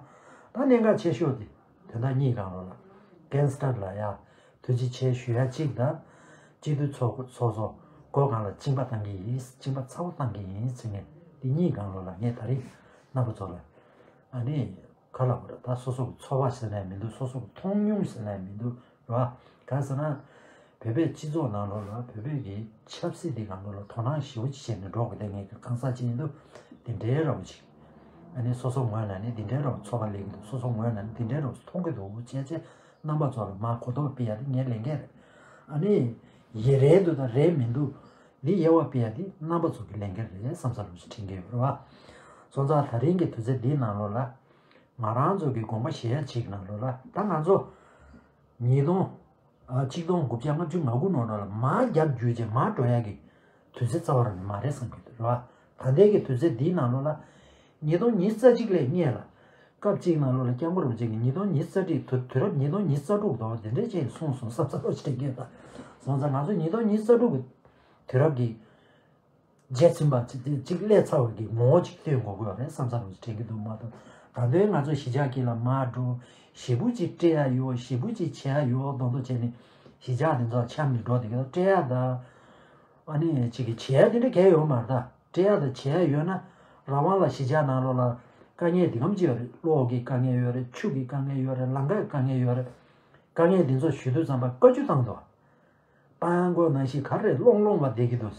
བ། ད་གནད་འགག་ཆེ་ཤོས་འདི་དོན་དག་གཉིས་སྒང་ལོགས་ལ་གྷེང་སི་ཊར་ལ་ཡ། ཐུགས་རྗེ་ཆེ་ཞུ་ཡ་གཅིག་དང་། སྤྱི་འཐུས་ཚོགས་ཚོགས་གཙོ་སྒོ་སྒང་ལ་གཅིན་པ་བཏང་གི་ཡིན། གཅིན་པ་ཚ་པོ་བཏང་གི་ཡིན་ཟེར་མཁན་འདི་གཉིས་སྒང་ལོགས་ལ་ངས་ད་རིང་རྣམ་པ་ཚོ་ལ་ཨ་ནི་ག་ལབ་དགོས་རེད། ད་སོ་སོ་གི་ཚོགས་པ་ཟེར་ནའི་མི་འདུག་སོ་སོ་གི་མཐོང་མྱོང་ཟེར་ནའི་མི་འདུག་རེད་བ། གང་ཟེར་ན། བོད་པའི་སྤྱི་ཚོགས་ནང་ལོགས་ལ་བོད་པའི་གི་ཆབ་སྲིད་འདི་སྒང་ལོགས་ལ་དོ་སྣང་ཞེ་པོ་ཅིག་བྱས་ནས་འགྲོ་དགོས་དེ་ངས་གང་ཟག་ཅིག་ཡིན་དུས་དེ་འདྲའི་ར་བ་ཅིག་ཨ་ནི་སོ་སོ་ངོས་ནས་ནི་འདི་འདྲའི་ར་བ་ཚོགས་པ་ལས་ཀྱི་འདུག་སོ་སོ་ངོས་ནས་ནི་འདི་འདྲའི་ར་བ་མཐོང་གི་འདུག་བྱས་བྱས་རྣམ་པ་ཚོ་ལ་མར་གོ་རྟོགས་སྤེལ་ཡ་དེ་ངའི་ལས་འགན་རེད། ཨ་ནི་ཡི་རེད་འདུག་དང་རེད་མི་འདུག་འདི་དབྱེ་བ་སྤེལ་ཡ་དེ་རྣམ་པ་ཚོ་གི་ལས་འགན་རེད་བསམ་ས་ར་བ་ཅིག་དྲན་གྱི་ཡོད་རེད་བ། སོང་ཙང་ད་རིང་གི་དུས་ཚོད་འདིའི་ནང་ལོགས་ལ་ང་རང་ཚོ་གི་དགོངས་པ་བཞེས་ཡ་ཅིག་ནང་ལོགས་ལ་ད་ང་ཚོ་ཉིས་སྟོང་། ཨ་གཅིག་སྟོང་དགུ་བརྒྱ་ལྔ་བཅུ་ང་དགུ་ནང་ལོགས་ལ་མར་རྒྱབ་བརྒྱུད་བྱས་མར་འགྲོ་ཡ་གི་དུས་ཚོད་རྩ་བ་རང་ནས་མ་རེད་བསམ་གྱི་འདུག་རེད་བ། ད་ལྟའི་གི་དུས་ཚོད་འདིའི་ནང་ལོགས་ལ། ཉིས་སྟོང་ཉི་ཤུ་རྩ་གཅིག་ལས་སྔོན་ལ། སྐབས་གཅིག་ནང་ལོགས་ལ་སྐྱབས་མགོན་རིན་པོ་ཆེ་གིས་ཉིས་སྟོང་ཉི་ཤུ་རྩ་གཅིག་དུས་དུས་རབས་ཉིས་སྟོང་ཉི་ཤུ་རྩ་དྲུག་དང་དེ་འདྲའི་ཅིག་གསུངས་སོང་བསམ་ས་ལོ་ཅིག་དྲན་གྱི་ཡོད་ད། སོང་ཙང་ང་ཚོ་ཉིས་སྟོང་ཉི་ཤུ་རྩ་དྲུག་གི་དུས་རབས་ཀྱི་རྗེས་ཟིན་པ་ཅིག་ཅིག་སླེབས་ཚར་བའི་གི་ངོ་བོ་ཅིག་སྟོན་དགོས་ཀྱི་ཡོད་རེད་བསམ་ས་ལོ་ཅིག་དྲན་གྱི་འདུག་མ་གཏོགས། ད་དུང་ང་ཚོ་གཞིས་ཆགས་ཀྱི་ལ་མར་འགྲོ། ཞེ་པོ་ཅིག་སྤྲད་ཡ་ཡོད། ཞེ་པོ་ཅིག་བྱེད་ཡ་ཡོད་མདོག་མདོག་བྱས་ནས་གཞིས་ཆགས་དེ་ཚོ་འཁྱམས་ནས་འགྲོ་བསྡད་ཀྱི་འདུག་སྤྲད་ཡ་ད། ཨ་ནི་ཅིག་གི་བྱེད་ཡ་དེ་འདྲ་གང་ཡང་ཡོད་མ་རེད་ད། སྤྲད་ཡ་དང་བྱེད་ཡ་ཡོད་ན། རང་དབང་ལ་གཞིས་ཆགས་ནང་ལོགས་ལ་དཀའ་ངལ་འདི་གམ་ཅིག་ཡོད་རེད། གློག་གི་དཀའ་ངལ་ཡོད་རེད། ཆུ་གི་དཀའ་ངལ་ཡོད་རེད། ལམ་ཁའི་དཀའ་ངལ་ཡོད་རེད། དཀའ་ངལ་འདི་ཚོ་ཞུ་དུས་ཙམ་པ་བཀའ་བཀྱོན་བཏང་འདུག་དཔལ་མགོན་ནང་བཞིན་ག་རེ་རེད། སློང་སློང་བ་བསྡད་ཀྱི་འདུག་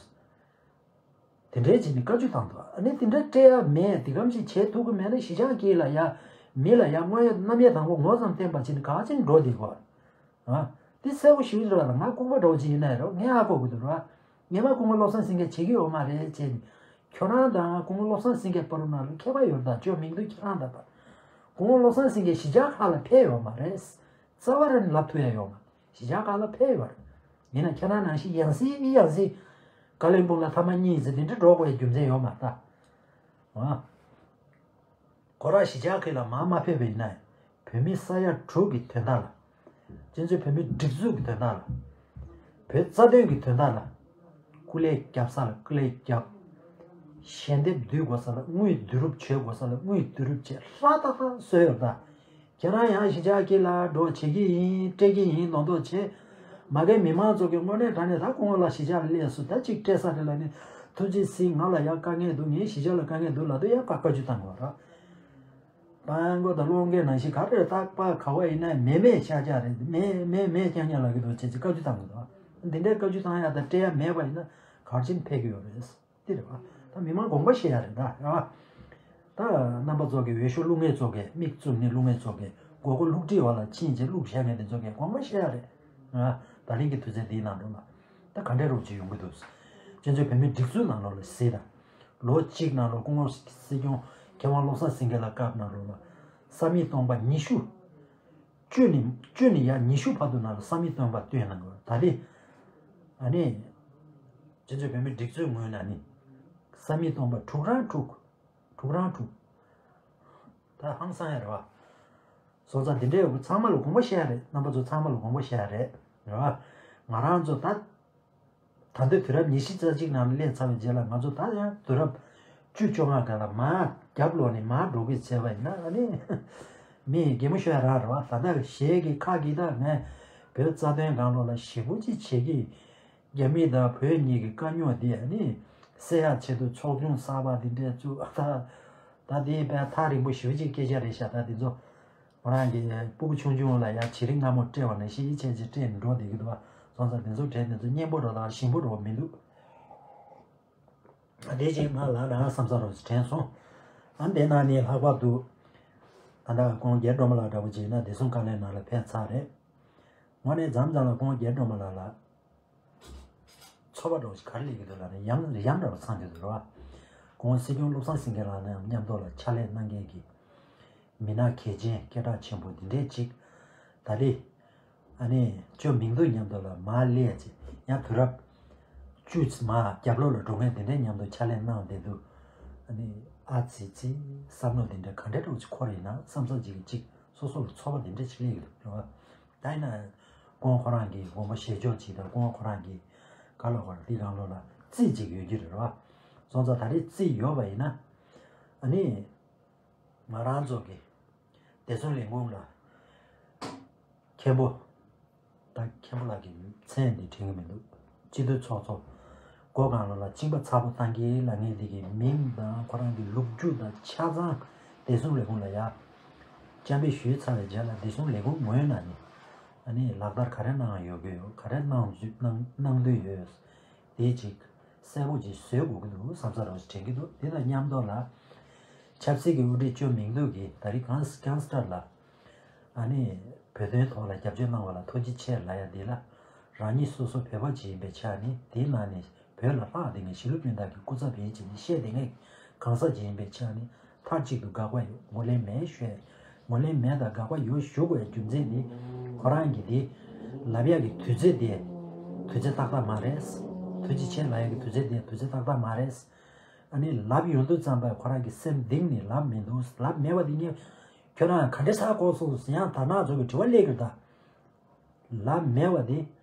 དེ་འདྲའི་བྱས་ནས་བཀའ་བཀྱོན་བཏང་འདུག་ཨ་ནི་དེ་འདྲ་སྤྲད་ཡ་མེད། འདི་གམ་ཅིག་བྱེད་ཐུབ་ཀྱི་མེད་ན་གཞིས་ཆགས་ཀྱི་ལ་ཡ། མི་ལ་ཡ་དངོས་ཡོད་རྣམ་དབྱེ་དང་པོ་ངོ་ཙམ་བསྟན་པ་བྱས་ནས་ག་ཅིག་འགྲོ་བསྡད་དགོས། ཨ། འདི་གསལ་པོ་ཞིག་རེད་བ། ང་ལྐུགས་པ་འདྲ་བོ་ཅིག་ཡིན་ན་ཡང་རེད། ངས་ཧ་གོ་གི་འདུག་རེད་བ། ངས་མ་སྐུ་ངོ་བློ་བཟང་སེང་གེ་བྱེད་ཀྱི་ཡོད་མ་རེད་ཅེས། ཁྱོད་རང་དང་སྐུ་ངོ་བློ་བཟང་སེང་གེ་བར་ནང་ལ་ཁྱད་པར་ཡོད་རེད་ད། ཅོ་མིང་དུ་ཁྱེད་རང་ད་ད། སྐུ་ངོ་བློ་བཟང་སེང་གེ་གཞིས་ཆགས་ཁག་ལ་ཕེབས་ཡོད་མ་རེད། རྩ་བ་རང་ལབ་ཐུབ་ཡ་ཡོད་མ་རེད། གཞིས་ཆགས་ཁག་ལ་ཕེབས་ཡོད་རེད། ཡིན་ན་ཁྱེད་རང་ནང་བཞིན་ཡང་སེ་ཡང་སེ་ཀ་ལོན་སྦུག་ལ་ཐ་མ་གཉིས་ཙམ་དེ་འདྲ་འགྲོ་དགོས་ཡ་རྒྱུ་མཚན་ཡོད་མ་རེད་ད། ཨ། ཁོ་རང་གཞིས་ཆགས་ཁག་ལ་མར་མ་ཕེབས་པ་ཡིན་ན། བོད་མི་ས་ཡ་དྲུག་གི་དོན་དག་ལ། སྤྱི་ཚོགས་བོད་མིའི་སྒྲིག་འཛུགས་ཀྱི་དོན་དག་ལ། བོད་རྩ་དོན་གྱི་དོན་དག་ལ། སྐུ་ལས་བརྒྱབ་ས་ལ་སྐུ་ལས་བརྒྱབ། ཞལ་འདེབས་བསྡུ་དགོས་ས་ལ་དངུལ་བསྡུ་རུབ་བྱེད་དགོས་ས་ལ་དངུལ་བསྡུ་རུབ་བྱེད། ལྷ་ཏག་ཏག་བཟོས་ཡོད་ད། ཁྱེད་རང་ཡང་གཞིས་ཆགས་ཀྱི་ལ་འགྲོ་བྱེད་ཀྱི་ཡིན། སྤྲད་ཀྱི་ཡིན་མདོག་མདོག་བྱེད། མ་གི་མི་མང་ཚོ་གི་དངོས་གནས་དྲང་གནས་ད་སྐུ་ངོ་ལ་གཞིས་ཆགས་ལ་སླེབས་སོང་། ད་ཅིག་སྤྲད་ས་རེད་ལབ་ནས་ཐུགས་རྗེ་གཟིགས། ང་ལ་ཡང་དཀའ་ངལ་འདུག་ངའི་གཞིས་ཆགས་ལ་དཀའ་ངལ་འདུག་ལབ་དུས་ཡང་བཀའ་བཀའ་བཀྱོན་བཏང་དགོས་རེད། དཔལ་མགོན་དང་བློ་འགེལ་ནང་བཞིན་ག་རེ་རེད། རྟག་པར་ག་བ་ཡིན་ན་མེད་མེད་ཤག་ཤག་རེད། མེད་མེད་མེད་རྐྱང་རྐྱང་ལབ་ཀྱི་འདུག་བྱས་ཚེ་བཀའ་བཀྱོན་བཏང་གི་འདུག་འདི་འདྲའི་བཀའ་བཀྱོན་བཏང་ཡག་དང་སྤྲད་ཡག་མེད་པ་ཡིན་ན་ག་རེ་བྱས་ནས་ཕེབས་ཀྱི་ཡོད་རེད། འདི་རེད་བ། ད་མི་མང་དགོངས་པ་བཞེས་ཡག་རེད་ད། རེད་བ། ད་རྣམ་པ་ཚོ་གི་འོས་ཤོག་བླུག་མཁན་ཚོ་གི་མིག་བཙུམ་ནས་བླུག་མཁན་ཚོ་གི་མགོ་སྐོར་བླུགས་བྲིས་བ་ལ་ཕྱིན་རྗེས་བླུགས་བཞག་མཁན་དེ་ཚོ་གི་དགོངས་པ་བཞེས་ཡག་རེད། རེད་བ། ད་རིང་གི་དུས་ཚོད་འདིའི་ནང་ལོགས་ལ་ད་ག་འདྲའི་རོགས་ཅིག་ཡོང་གི་འདུག་སྤྱི་ཚོགས་བོད་མིའི་སྒྲིག་འཛུགས་ནང་ལོགས་ལ་གཟིགས་དང་། ལོ་གཅིག་ནང་ལོགས་སྐུ་ངོ་སྲིད་སྐྱོང་མཁས་དབང་བློ་བཟང་སེང་གེ་ལགས་སྐབས་ནང་ལོགས་ལ་ས་མིག་སྟོང་པ་ཉི་ཤུ། བཅུ་ནས་བཅུ་ནས་ཡར་ཉི་ཤུ་བར་དུ་ནང་ལ་ས་མིག་སྟོང་པ་བཏོན་གནང་དགོས། ད་ལན་ཨ་ནི་སྤྱི་ཚོགས་བོད་མིའི་སྒྲིག་འཛུགས་ངོས་ནས་ནི་ས་མིག་སྟོང་པ་དྲུག་རང་དྲུག་དྲུག་རང་དྲུག་ད་ཧང་སང་ཡ་རེད་བ། སོང་ཙང་འདི་འདྲའི་ཚང་མ་ལ་དགོངས་པ་བཞེས་ཡ་རེད། རྣམ་པ་ཚོ་ཚང་མ་ལ་དགོངས་པ་བཞེས་ཡ་རེད། རེད་བ། ང་རང་ཚོ་ད། ད་ལྟའི་དུས་རབས་ཉི་ཤུ་རྩ་གཅིག་ནང་ལ་སླེབས་ཚར་བའི་རྗེས་ལ་ང་ཚོ་ད་ཡང་དུས་རབས་བཅུ་བཅོ་ལྔ་སྒང་ལ་མར་རྒྱབ་ལོག་ནས་མར་འགྲོ་དགོས་བྱས་པ་ཡིན་ན་ཨ་ནི། མི་གད་མོ་ཤོར་ཡ་རང་རེད་བ། ད་ལྟ་གཞས་ཀྱི་ཁ་གི་ད་ངས་བོད་རྩ་དོན་སྒང་ལོགས་ལ་ཞེ་པོ་ཅིག་བྱེད་ཀྱི། རྒྱ་མི་དང་བོད་གཉིས་ཀྱི་དཀའ་རྙོག་འདི་ཨ་ནི་སེལ་ཡག་ཆེད་དུ་ཚོགས་ཆུང་གསར་པ་འདི་འདྲས་བཙུགས། ད་ད་འདི་དཔེ་ཐག་རིང་པོ་ཞེ་པོ་ཅིག་སྐད་ཆ་རེད་ཤག་ད་འདི་ཚོ། ཁོ་རང་གི་སྤུ་གུ་ཆུང་ཆུང་ལ་ཡ་བྱི་རིལ་མངར་མོ་སྤྲད་པ་ནང་བཞིན་ཡིད་ཆེས་ཀྱིས་སྤྲད་ནས་འགྲོ་བསྡད་ཀྱི་འདུག་བ། སོང་ཙང་དེ་ཚོ་དྲན་དེ་ཚོ་སྙན་པོ་འདྲ་དང་ཞིམ་པོ་འདྲ་བོ་མི་འདུག་ཨ་དེ་ཅིག་ང་ལ་རང་བསམ་ས་རོགས་དྲན་སོང་། ཨ་དེ་ན་ནི་ལྷག་པར་དུ་ད་ལྟ་ཁོང་རྒྱལ་སྒྲོལ་མ་ལགས་འདྲ་བོ་ཅིག་ཡིན་ན་བདེ་སྲུང་བཀའ་བློན་ནང་ལ་ཕེབས་ཚར་རེད། དངོས་གནས་མཚམས་མཚམས་ལ་ཁོང་རྒྱལ་སྒྲོལ་མ་ལགས་ལ། ཚོར་བ་འདྲ་བོ་ཞིག་ག་རེ་སླེབས་ཀྱི་འདུག་ལབ་ན་ཡང་ཡང་འདྲ་བོ་ཚང་གི་འདུག་རེད་བ། ཁོང་སྲིད་སྐྱོང་བློ་བཟང་སེང་གེ་ལགས་ནང་མཉམ་དུ་ལ་ཕྱག་ལས་གནང་མཁན་གྱི་མི་སྣ་གལ་ཆེན་སྐད་གྲགས་ཆེན་པོ་འདི་འདྲས་ཅིག་ད་རེས་ཨ་ནི་ཅོ་མིང་དུ་མཉམ་དུ་ལ་མར་སླེབས་ཅིག་ཡང་དུས་རབས་བཅུ་ཙམ་མར་རྒྱབ་ལོགས་ལ་འགྲོ་མཁན་འདི་འདྲས་མཉམ་དུ་ཕྱག་ལས་གནང་བསྡད་འདུག་ཨ་ནི་ཨ་ཙི་ཙི་བསམ་བློ་འདི་འདྲས་ག་འདྲས་འདྲ་བོ་ཅིག་འཁོར་ཡིན་ན་བསམ་བསམ་ཅིག་ཅིག་སོ་སོ་ལ་ཚོར་བ་འདི་འདྲས་ཅིག་སླེབས་ཀྱི་འདུག་རེད་བ། ད་ཡིན་ན། ཁོང་ཁོ་རང་གི་དགོངས་པ་བཞེས་ཕྱོགས་ཅིག་དང་ཁོང་ཁོ་རང་གི་ག་ལ་ག་ལ་དེའི་སྒང་ལོགས་ལ་རྩིས་ཅིག་ཡོད་ཀྱི་རེད་བ། སོང་ཙང་ད་རེས་རྩིས་ཡོད་པ་ཡིན་ན། ཨ་ནི། ང་རང་ཚོ་གི་བདེ་སྲུང་ལས་ཁུངས་ལ་མཁན་པོ། ད་མཁན་པོ་ལགས་ཀྱི་མཚན་འདི་དྲན་གྱི་མི་འདུག་སྤྱི་འཐུས་ཚོགས་གཙོ། མགོ་སྒང་ལོགས་ལ་གཅིན་པ་ཚ་པོ་བཏང་གི་ལབ་མཁན་འདི་གི་མིང་དང་ཁོ་རང་གི་ལོ་རྒྱུས་དང་ཆ་ཚང་བདེ་སྲུང་ལས་ཁུངས་ལ་ཡ། བཅར་འདྲི་ཞུས་ཚར་བའི་རྗེས་ལ་བདེ་སྲུང་ལས་ཁུངས་ངོས་ནས་ནི། ཨ་ནི་ལག་བསྟར་ག་རེ་གནང་ཡོད་ཀྱི་ཡོད་ག་རེ་གནང་གནང་གནང་འདོད་ཡོད། དེ་ཅིག་གསལ་པོ་ཅིག་བཟོ་དགོས་ཀྱི་འདུག་བསམ་ས་རང་ཞིག་དྲན་གྱི་འདུག་དེ་དང་མཉམ་དུ་ལ། ཆབ་སྲིད་ཀྱི་དབུ་ཁྲིད་ཅོ་མིང་དུ་གིས་ད་རེས་གང་གང་ལྟར་ལ། ཨ་ནི་བོད་དོན་ཐོག་ལ་རྒྱབ་སྐྱོར་གནང་བ་ལ་ཐུགས་རྗེ་ཆེ་ལབ་ཡ་འདི་ལ། རང་ཉིད་སོ་སོ་བོད་པ་ཅིག་ཡིན་པའི་ཆ་ནས་དེའི་ནང་ནས་བོད་ལ་ལྷག་བསྡད་མཁན་གཞིས་ལུས་སྤུན་ཟླ་གི་སྐུ་ཚབ་ཡིན་ཅེས་ནས་བཤད་བསྡད་མཁན་གང་ཟག་ཅིག་ཡིན་པའི་ཆ་ནས་མཐའ་གཅིག་ཏུ་དགག་པ་ཡོད། ངོས་ལེན་མེད་ཞུ་ཡ། ངོས་ལེན་མེད་དང་དགག་པ་ཡོད་ཞུ་དགོས་ཡ་རྒྱུ་མཚན་ནི། ཁོ་རང་གིས་དེ་ལབ་ཡ་གི་དུས་ཚོད་དེ་དུས་ཚོད་ཏག་ཏག་མ་རེད། ཐུགས་རྗེ་ཆེ་ལབ་ཡ་གི་དུས་ཚོད་དེ་དུས་ཚོད་ཏག་ཏག་མ་རེད། ཨ་ནི་ལབ་ཡོང་དུས་ཙམ་པ་ཁོ་རང་གི་སེམས་གཏིང་ནས་ལབ་མི་འདུག་ལབ་མེད་པ་དེ་ངས་ཁྱོད་རང་ག་འདྲ་ཟེར་གོ་སོང་ཟེར་ཡང་དར་ནག་ཚོ་གི་དྲི་བ་སླེབས་ཀྱི་རེད་ད། ལབ་མེད་པ་དེ།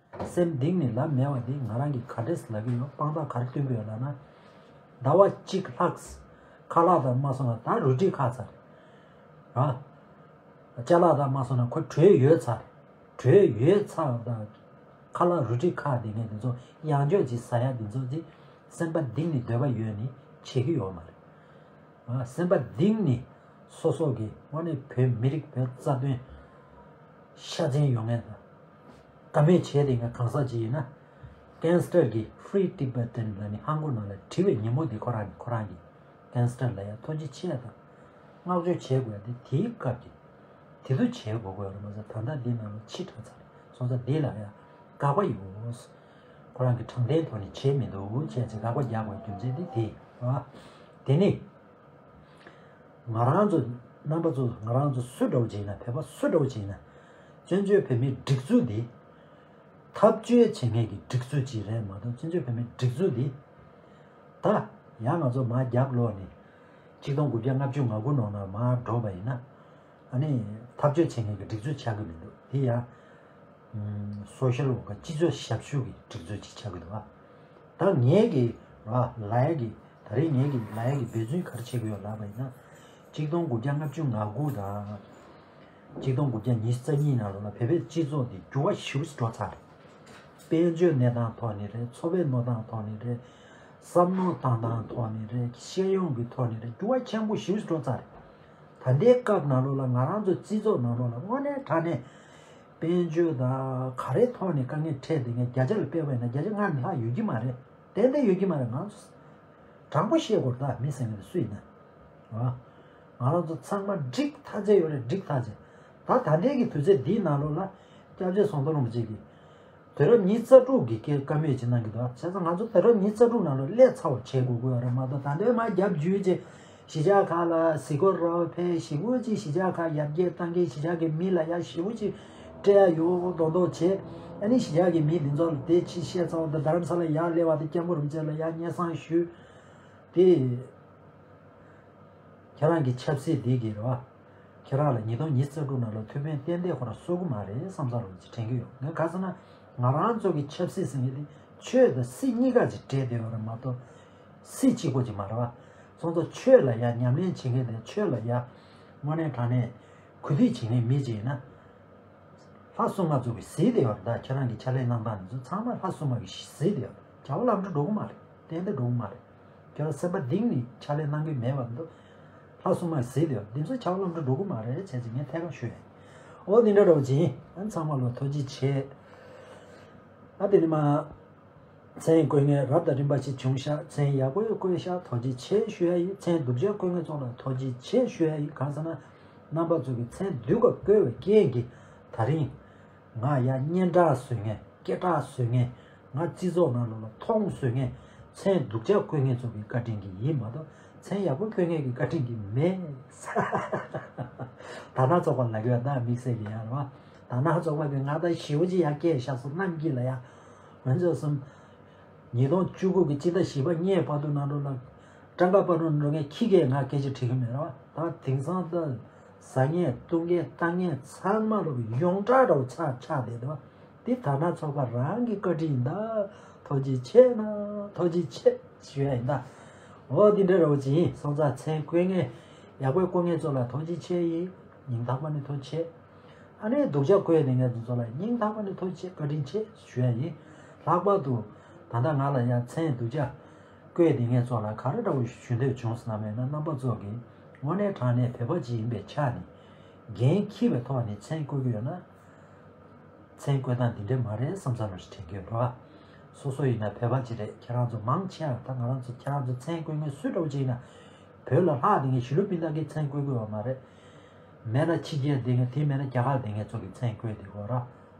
སེམས་གཏིང་ནས་ལབ་མེད་པ་དེ་ང་རང་གིས་ག་འདྲས་ལབ་ཀྱི་ཡོད། དཔང་རྟགས་ག་རེ་སྟོན་གྱི་ཡོད་ལབ་ན། ཟླ་བ་གཅིག་ལྷག་ཁ་ལག་དང་མ་སོང་ན་ད་རུ་ཏྲའི་ཁ་ཚར་རེད། ར། ཅ་ལག་དང་མ་སོང་ན་ཁོ་བྲོས་ཡོད་ཚར་རེད། བྲོས་ཡོད་ཚར་དང་། ཁ་ལག་རུ་ཏྲའི་ཁ་དེ་ངས་དེ་ཚོ་ཡང་བསྐྱར་ཅིག་ཟ་ཡ་དེ་ཚོ་དེ། སེམས་པ་གཏིང་ནས་འདོད་པ་ཡོད་ནི་བྱེད་ཀྱི་ཡོད་མ་རེད། ཨ། སེམས་པ་གཏིང་ནས་སོ་སོ་གི་དངོས་གནས་བོད་མི་རིགས་བོད་རྩ་དོན་ཤ་ཚན་ཡོང་མཁན་དང་། བཀའ་མོལ་བྱས་ཏེ་ང་གང་ཟག་ཅིག་ཡིན་ན། Gangster་གི་Free Tibetan་ལ་ནི་ཧང་གོ་ནང་ལ་བྲིས་པའི་ཉིན་མོ་འདི་ཁོ་རང་གི་ཁོ་རང་གི་Gangster་ལ་ཡ་ཐུགས་རྗེ་ཆེ་དང་། བསྔགས་བརྗོད་བྱེད་དགོས་ཡ་དེ་དེའི་སྐབས་ཀྱི་དེ་ཚོ་བྱེད་དགོས་དགོས་ཡ་རེད་མ་ཟད། ད་ལྟ་འདི་ནང་ལ་ཕྱི་དྲགས་ཚར་སོང་ཙང་འདི་ལ་ཡ་དགག་པ་ཡོད། ཁོ་རང་གི་དྲང་བདེན་ཐོག་ནས་བྱས་མི་འདུག་བྱས་ཚེ་དགག་པ་རྒྱག་དགོས་རྒྱུ་མཚན་དེ་དེ་རེད། དེ་ནི། ང་རང་ཚོ་རྣམ་པ་ཚོ་ང་རང་ཚོ་སུ་འདྲ་བོ་ཅིག་ཡིན་ན། བོད་པ་སུ་འདྲ་བོ་ཅིག་ཡིན་ན། བཙན་བྱོལ་བོད་མིའི་སྒྲིག་འཛུགས་འདི་འཐབ་རྩོད་བྱེད་མཁན་གྱི་སྒྲིག་འཛུགས་ཅིག་རེད་མ་གཏོགས། བཙན་བྱོལ་བོད་མིའི་སྒྲིག་འཛུགས་འདི་ད་ཡང་ང་ཚོ་མར་རྒྱབ་ལོག་ནས་ཆིག་སྟོང་དགུ་བརྒྱ་ལྔ་བཅུ་ང་དགུ་ནང་ལ་མར་འགྲོ་བ་ཡིན་ན། ཨ་ནི་འཐབ་རྩོད་བྱེད་མཁན་གྱི་སྒྲིག་འཛུགས་ཆགས་ཀྱི་མི་འདུག་དེ་ཡང་། སོ་ཤལ་འོག་གི་སྤྱི་ཚོགས་ཞབས་ཞུ་གི་སྒྲིག་འཛུགས་ཅིག་ཆགས་ཀྱི་འདུག་ཨ། ད་ངས་ཀྱི་ར་ལ་ཡ་གི་ད་རེས་ངས་ཀྱི་ལ་ཡ་གི་འབད་བརྩོན་ག་རེ་བྱེད་ཀྱི་ཡོད་ལབ་པ་ཡིན་ན། ཆིག་སྟོང་དགུ་བརྒྱ་ལྔ་བཅུ་ང་དགུ་དང་། ཆིག་སྟོང་དགུ་བརྒྱ་ཉི་ཤུ་རྩ་གཉིས་ནང་ལོགས་ལ་བོད་པའི་སྤྱི་ཚོགས་འདི་འགྱུར་བ་ཞེ་པོ་ཅིག་འགྲོ་ཚར་རེད། དཔལ་འབྱོར་གནས་སྟངས་ཐོག་ནས་རེད། འཚོ་བའི་གནས་སྟངས་ཐོག་ནས་རེད། བསམ་བློ་བཏང་སྟངས་ཐོག་ནས་རེད། ཤེས་ཡོན་གྱི་ཐོག་ནས་རེད། འགྱུར་བ་ཆེན་པོ་ཞེ་པོ་ཅིག་འགྲོ་ཚར་རེད། ད་ལྟའི་སྐབས་ནང་ལོགས་ལ་ང་རང་ཚོའི་སྤྱི་ཚོགས་ནང་ལོགས་ལ་དངོས་གནས་དྲང་གནས་དཔལ་འབྱོར་དང་ག་རེ་ཐོག་ནས་དཀའ་ངལ་འཕྲད་དེ་ངས་བརྒྱ་ཆ་ལ་དཔེ་བས་ན་བརྒྱ་ཆ་ལྔ་ནས་ལྷག་ཡོད་ཀྱི་མ་རེད། ཏན་ཏན་ཡོད་ཀྱི་མ་རེད། ང་ཚོ་དྲང་པོ་བཤད་དགོས་རེད། ད་མི་ཟེར་མཁན་དེ་སུ་ཡིན་ན། ཨ། ང་རང་ཚོ་ཚང་མ་འགྲིག་ཐག་ཆོད་ཡོད་རེད། འགྲིག་ཐག་ཆོད། ད་ད་ལྟའི་གི་དུས་ཚོད་འདིའི་ནང་ལོགས་ལ་སྐྱབས་རྗེ་ཟམ་གདོང་རིན་པོ་ཆེ་གིས། དུས་རབས་ཉི་ཤུ་རྩ་དྲུག་གི་སྐད་བཀའ་མོལ་ཅིག་གནང་གི་འདུག་བྱས་ཙང་ང་ཚོ་དུས་རབས་ཉི་ཤུ་རྩ་དྲུག་ནང་ལ་སླེབས་ཚར་བ་བྱེད་དགོས་ཀྱི་ཡོད་རེད་མ་གཏོགས། ད་ལྟའི་མར་རྒྱབ་བརྒྱུད་ཅིག་གཞིས་ཆགས་ཁག་ལ་གཟིགས་སྐོར་རོགས་ཕེབས། ཞེ་པོ་ཅིག་གཞིས་ཆགས་ཁག་ཡར་རྒྱས་བཏང་གི། གཞིས་ཆགས་ཀྱི་མི་ལ་ཡ་ཞེ་པོ་ཅིག་སྤྲད་ཡ་ཡོད་མདོག་མདོག་བྱས། ཨ་ནི་གཞིས་ཆགས་ཀྱི་མི་དེ་ཚོ་ལ་དེ་ཕྱི་བཤད་ཚར་བ་དང་། རྡ་རམ་ས་ལ་ཡར་སླེབས་པ་དང་། སྐྱབས་མགོན་རིན་པོ་ཆེ་ལ་ཡར་སྙན་སེང་ཞུས། དེ། ཁྱེད་རང་གི་ཆབ་སྲིད་འདི་གི་རེད་བ། ཁྱེད་རང་ལ་ཉིས་སྟོང་ཉི་ཤུ་རྩ་དྲུག་ནང་ལ་ཐུགས་ཕན་ཏན་ཏན་ཁོ་རང་གསོ་གི་མ་རེད་བསམ་ས་རོགས་ཅིག་དྲན་གི་ཡོད། ངས་ག་ཟེར་ན། ང་རང་ཚོ་གི་ཆབ་སྲིད་ཟེར་མཁན་དེ་ཆོས་དང་སྲིད་གཉིས་ཀ་ཅིག་འདྲེས་བསྡད་ཡོད་རེད་མ་གཏོགས། སྲིད་གཅིག་པོ་ཅིག་མ་རེད་བ། སོང་ཙང་ཆོས་ལ་ཡ་ཉམས་ལེན་བྱེད་མཁན་དེ། ཆོས་ལ་ཡ་དངོས་གནས་དྲང་གནས་གུས་འདུད་བྱེད་མཁན་མི་ཅིག་ཡིན་ན། ལྷ་སྲུང་མ་ཚོ་གིས་གཟིགས་བསྡད་ཡོད་རེད། ད་ཁྱེད་རང་གི་ཕྱག་ལས་གནང་སྟངས་འདི་ཚོ་ཚང་མ་ལྷ་སྲུང་མ་གིས་གཟིགས་བསྡད་ཡོད་རེད། བྱ་བ་ལམ་འགྲོ་འགྲོ་གི་མ་རེད། ཏན་ཏན་འགྲོ་གི་མ་རེད། ཁྱེད་རང་སེམས་པ་གཏིང་ནས་ཕྱག་ལས་གནང་གི་མེད་པ་འདུག་ལྷ་སྲུང་མ་གིས་གཟིགས་བསྡད་ཡོད་རེད། འདི་ཚོ་བྱ་བ་ལམ་འགྲོ་འགྲོ་གི་མ་རེད་བྱས་ཙང་ངས་ཐད་ཀར་ཞུ་ཡ་ཡིན། འོ་འདི་འདྲ་འདྲ་བོ་ཅིག་ཡིན། ཨ་ཚང་མ་ལ་ཐུགས་རྗེ་ཆེ། ཨ་དེ་ནི་མ། མཚན་བཀོད་མཁན་རབ་དང་རིམ་པ་ཞིག་བྱུང་ཤག་མཚན་ཡག་པོ་བཀོད་ཤག་ཐུགས་རྗེ་ཆེ་ཞུ་ཡ་ཡིན། མཚན་སྡུག་ཅག་བཀོད་མཁན་ཚོ་ལ་ཐུགས་རྗེ་ཆེ་ཞུ་ཡ་ཡིན། གང་ཟེར་ན། རྣམ་པ་ཚོ་གིས་མཚན་སྡུག་ག་བཀོད་པའི་རྐྱེན་གྱིས་ད་རིང་ང་ཡ་སྙན་གྲགས་བཟོ་མཁན། སྐད་གྲགས་བཟོ་མཁན། ང་སྤྱི་ཚོགས་ནང་ལོགས་ལ་མཐོང་བཟོ་མཁན། མཚན་སྡུག་ཅག་བཀོད་མཁན་ཚོ་གི་བཀའ་དྲིན་གྱིས་ཡིན་མ་གཏོགས། མཚན་ཡག་པོ་བཀོད་མཁན་གྱི་བཀའ་དྲིན་གྱིས་མེད། དར་ནག་ཚོགས་པ་ལ་གི་ཡ་ད་དམིགས་བསལ་གྱི་ཡ་རེད་བ། དར་ནག་ཚོགས་པ་གི་ང་ད་ཞེ་པོ་ཅིག་ཡ་སྐད་བཞག་སོང་། གནམ་དཀྱིལ་ལ་ཡ། ང་ཚོ་གསུམ། ཉིས་སྟོང་བཅུ་དགུ་གི་སྤྱི་ཟླ་བཞི་པ་གནས་བར་དུ་ནང་ལོགས་ལ། སྤྲང་ཀ་པ་ནོར་འགྲོ་མཁན་ཁྱི་སྐད་ང་སྐད་ཆ་དྲིས་གི་མེད་ར་བ། ད་དེང་སང་ད་ཟ་མཁན་བཏུང་མཁན་བཏང་མཁན་ཚང་མ་ལོག་ཡོངས་གྲགས་འདྲ་བོ་ཆགས་ཆགས་བསྡད་འདུག་བ། དེ་དར་ནག་ཚོགས་པ་རང་གི་བཀའ་དྲིན་ཡིན་ད། ཐུགས་རྗེ་ཆེ་ན་ཐུགས་རྗེ་ཆེ་ཞུ་ཡ་ཡིན་ད། འོ་འདི་འདྲ་འདྲ་བོ་ཅིག་ཡིན། སོང་ཙང་མཚན་བཀོད་མཁན་ཡག་པོ་བཀོད་མཁན་ཚོ་ལ་ཐུགས་རྗེ་ཆེ་ཡིན། སྙིང་ཐག་པ་ནས་ཐུགས་རྗེ་ཆེ། ཨ་ནི་སྡུག་ཅག་བཀོད་ནས་ངས་འདི་ཚོ་ལ་སྙིང་ཐག་པ་ནས་ཐུགས་རྗེ་བཀའ་དྲིན་ཆེ་ཞུ་ཡ་ཡིན། ལྷག་པར་དུ་ད་ལྟ་ང་ལ་ཡང་མཚན་སྡུག་ཅག་བཀོད་དེ་ངས་ཚོ་ལ་ག་རེ་འདྲ་བོ་ཞུ་འདོད་བྱུང་ཟེར་ན་མེད་ན། རྣམ་པ་ཚོ་གིས་དངོས་གནས་དྲང་གནས་བོད་པ་ཅིག་ཡིན་པའི་ཆ་ནས་འགན་འཁྱེར་བའི་ཐོག་ནས་མཚན་བཀོད་ཀྱི་ཡོད་ན། མཚན་བཀོད་སྟངས་འདི་འདྲས་མ་རེད་བསམ་ས་ནོར་ཞིག་དྲན་གྱི་ཡོད་རེད་བ། སོ་སོ་ཡིན་ན་བོད་པ་ཅིག་རེད། ཁྱེད་རང་ཚོ་མང་ཆེ་བ་ད་ང་རང་ཚོ་ཁྱེད་རང་ཚོ་མཚན་བཀོད་མཁན་སུ་འདྲ་བོ་ཅིག་ཡིན་ན། བོད་ལ་ལྷག་དེ་ངས་ཞི་ལུ་པིན་ཏང་གི་མཚན་བཀོད་དགོས་བ་མ་རེད། མེད་ན་ཕྱི་རྒྱལ་དེ་ངས། དེ་མེད་ན་རྒྱ་གར་དེ་ངས་ཚོ་གི་མཚན་བཀོད་དེ་གོ་ར།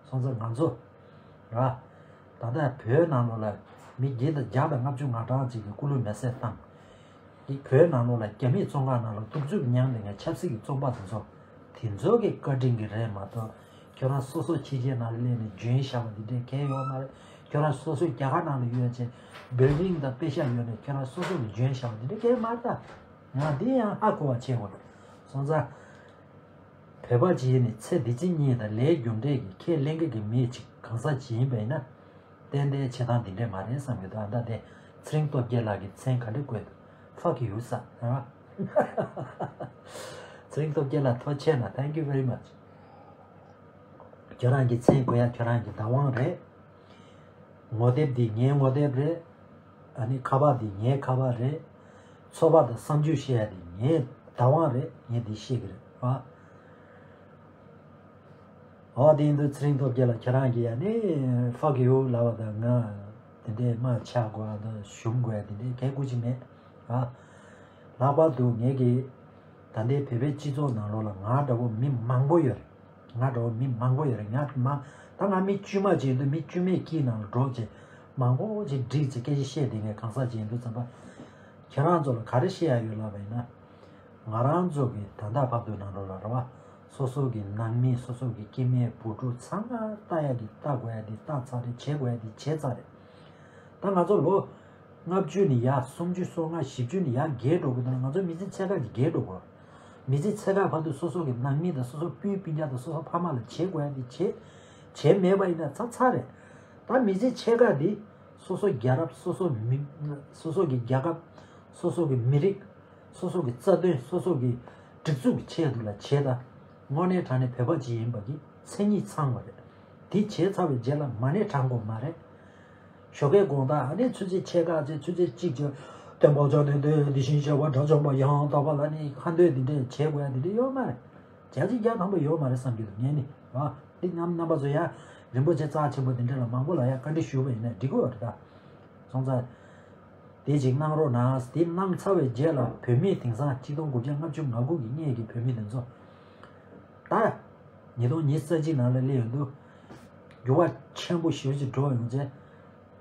སོང་ཙང་ང་ཚོ་ར། ད་ལྟ་བོད་ནང་ལོགས་ལ་མི་བརྒྱ་དང་བརྒྱ་དང་ལྔ་བཅུ་ང་གྲངས་ཅིག་གིས་སྐུ་ལུས་མེ་སྲེག་བཏང་། དེ་བོད་ནང་ལོགས་ལ་རྒྱ་མིའི་བཙོན་ཁང་ནང་ལ་གདུག་རྩུབ་མྱངས་དེ་ངས་ཆབ་སྲིད་ཀྱི་བཙོན་པ་དེ་ཚོ། དེ་ཚོ་གི་བཀའ་དྲིན་གྱིས་རེད་མ་གཏོགས། ཁྱོད་རང་སོ་སོ་ཕྱི་རྒྱལ་ནང་སླེབས་ནས་འཇོན་བཞག་པ་འདི་འདྲས་གང་ཡོད་མ་རེད། ཁྱོད་རང་སོ་སོའི་རྒྱ་གར་ནང་ལ་ཡོད་ཅེས་བིལ་ཌིང་དང་པེ་ཤ་ཡོད་ནས་ཁྱོད་རང་སོ་སོ་གི་འཇོན་ཤག་འདི་འདྲ་གས་མ་རེད་ད། ང་འདི་ཡང་ཧ་གོ་བ་བྱེད་དགོས་རེད། སོང་ཙང་བོད་པ་ཅིག་ཡིན་ནས་ཚེ་འདི་ཕྱི་གཉིས་དང་ལས་རྒྱུ་འབྲས་ཀྱི་ཁས་ལེན་མཁན་གྱི་མི་ཅིག་གང་ཟག་ཅིག་ཡིན་པ་ཡིན་ན། ཏན་ཏན་བྱེད་སྟངས་འདི་འདྲས་མ་རེད་བསམ་གྱི་འདུག་ཨ་ད་དེ་ཚེ་རིང་སྟོབས་རྒྱལ་ལགས་ཀྱི་མཚན་ག་འདྲས་བཀོད་འདུག Fuck you ཟེར། ཚེ་རིང་སྟོབས་རྒྱལ་ལགས་ཐུགས་རྗེ་ཆེ་གནང་། Thank you very much། ཁྱོད་རང་གི་མཚན་དགོས་ཡ་ཁྱོད་རང་གི་བདག་དབང་རེད། ངོ་དེབ་འདི་ངའི་ངོ་དེབ་རེད། ཨ་ནི་ཁ་པར་འདི་ངའི་ཁ་པར་རེད། ཚོར་བ་དང་བསམ་ཚུལ་བཤད་ཡ་འདི་ངའི་བདག་དབང་རེད། ངས་འདི་བཤད་གི་རེད་བ། འོ་དེ་ཡིན་དུས་ཚེ་རིང་སྟོབས་རྒྱལ་ལགས་ཁྱེད་རང་གིས་ཡ་ནི་Fuck you ལབ་པ་དང་ང་དེ་འདྲས་དམག་ཆག་དགོས་ཡ་དང་ཞུམ་དགོས་ཡ་དེ་འདྲས་གལ་དགོས་ཀྱི་མེད་ཨ། ལྷག་པར་དུ་ངེད་ཀྱི་ད་ལྟའི་བོད་པའི་སྤྱི་ཚོགས་ནང་ལོགས་ལ་ང་འདྲ་བོ་མི་མང་པོ་ཡོད་རེད། ང་འདྲ་བོ་མི་མང་པོ་ཡོད་རེད། ང་མ་ད་ང་མི་དཀྱུས་མ་ཅིག་ཡིན་དུས་མི་དཀྱུས་མའི་དཀྱིལ་ནང་ལ་འགྲོ་བྱས་མང་པོ་ཅིག་བསྒྲིགས་བྱས་སྐད་ཆ་བཤད་བསྡད་མཁན་གང་ཟག་ཅིག་ཡིན་དུས་ཙམ་པ། ཁྱེད་རང་ཚོ་ལ་ག་རེ་བཤད་ཡ་ཡོད་ལབ་པ་ཡིན་ན། ང་རང་ཚོ་གི་ད་ལྟ་བར་དུ་ནང་ལོགས་ལ་རེད་བ། སོ་སོ་གི་ནང་མི་སོ་སོ་གི་སྐྱེ་དམན་བུ་ཕྲུག་ཚང་མ་ལྟ་ཡ་གི་ལྟ་དགོས་ཡ་དེ་ལྟ་ཚར་རེད། བྱེད་དགོས་ཡ་དེ་བྱེད་ཚར་རེད། ད་ང་ཚོ་ལོ་ལྔ་བཅུ་ནས་ཡར་སུམ་ཅུ་སོ་ལྔ་བཞི་བཅུ་ནས་ཡར་རྒས་འགྲོ་གི་འདུག་ན་ང་ཚོ་མི་ཚེ་ཕྱེད་ཀ་གི་རྒས་འགྲོ་གི་རེད། མི་ཚེ་ཕྱེད་ཀ་བར་དུ་སོ་སོ་གི་ནང་མི་དང་སོ་སོ་སྤུན་སྤུན་ཀྱག་དང་སོ་སོ་ཕ་མ་ལ་བྱེད་དགོས་ཡ་དེ་བྱེད་བྱེད་མེད་པ་ཡིན་ན་ཚར་ཚར་རེད། ད་མི་ཚེ་ཕྱེད་ཀ་འདི་སོ་སོ་རྒྱལ་རབས་སོ་སོ་མི་སོ་སོ་གི་རྒྱལ་ཁབ་སོ་སོ་གི་མི་རིགས་སོ་སོ་གི་རྩ་དོན་སོ་སོ་གི་སྒྲིག་འཛུགས་ཀྱི་ཆེད་དུ་ལ་བྱེད་ད། དངོས་གནས་དྲང་གནས་བོད་པ་ཅིག་ཡིན་པ་གི་མཚན་ཉིད་ཚང་བ་རེད། དེ་བྱས་ཚར་བའི་རྗེས་ལ་མ་ཎི་བགྲང་དགོས་མ་རེད། ཞོགས་ཀའི་དགོང་དག་ཨ་ནི་ཆུ་ཚོད་ཕྱེད་ཀ་ཚེ་ཆུ་ཚོད་གཅིག་ཅིག་སྟོན་པ་བཅོམ་ལྡན་འདས་དེ་བཞིན་གཤེགས་པ་དགྲ་བཅོམ་པ་ཡང་དག་པ་ལ་ནི་ཁ་འདོན་འདི་འདྲས་བྱེད་དགོས་ཡ་འདི་འདྲས་ཡོད་མ་རེད། བརྒྱ་ཆ་བརྒྱ་ཐམ་པ་ཡོད་མ་རེད་བསམ་གྱི་འདུག་ངས་ནི་བ། འདི་རྣམ་རྣམ་པ་ཚོ་ཡ་རིན་པོ་ཆེ་རྩ་ཆེན་པོ་འདི་འདྲས་ལ་མང་པོ་ལ་ཡ་བཀའ་འདྲི་ཞུས་པ་ཡིན་ན་འགྲིག་གི་ཡོད་རེད་ད། སོང་ཙང་། དེ་ཅིག་གནང་རོགས་གནང་། དེ་གནང་ཚར་བའི་རྗེས་ལ་བོད་མི་དེང་སང་ཆིག་སྟོང་དགུ་བརྒྱ་ལྔ་བཅུ་ང་དགུ་གི་སྔས་ཀྱི་བོད་མི་དེ་ཚོ། ད། ཉིས་སྟོང་ཉི་ཤུ་རྩ་གཅིག་ནང་ལ་སླེབས་ཡོང་དུས། འགྱུར་བ་ཆེན་པོ་ཞེ་པོ་ཅིག་འགྲོ་ཡོང་རྗེས།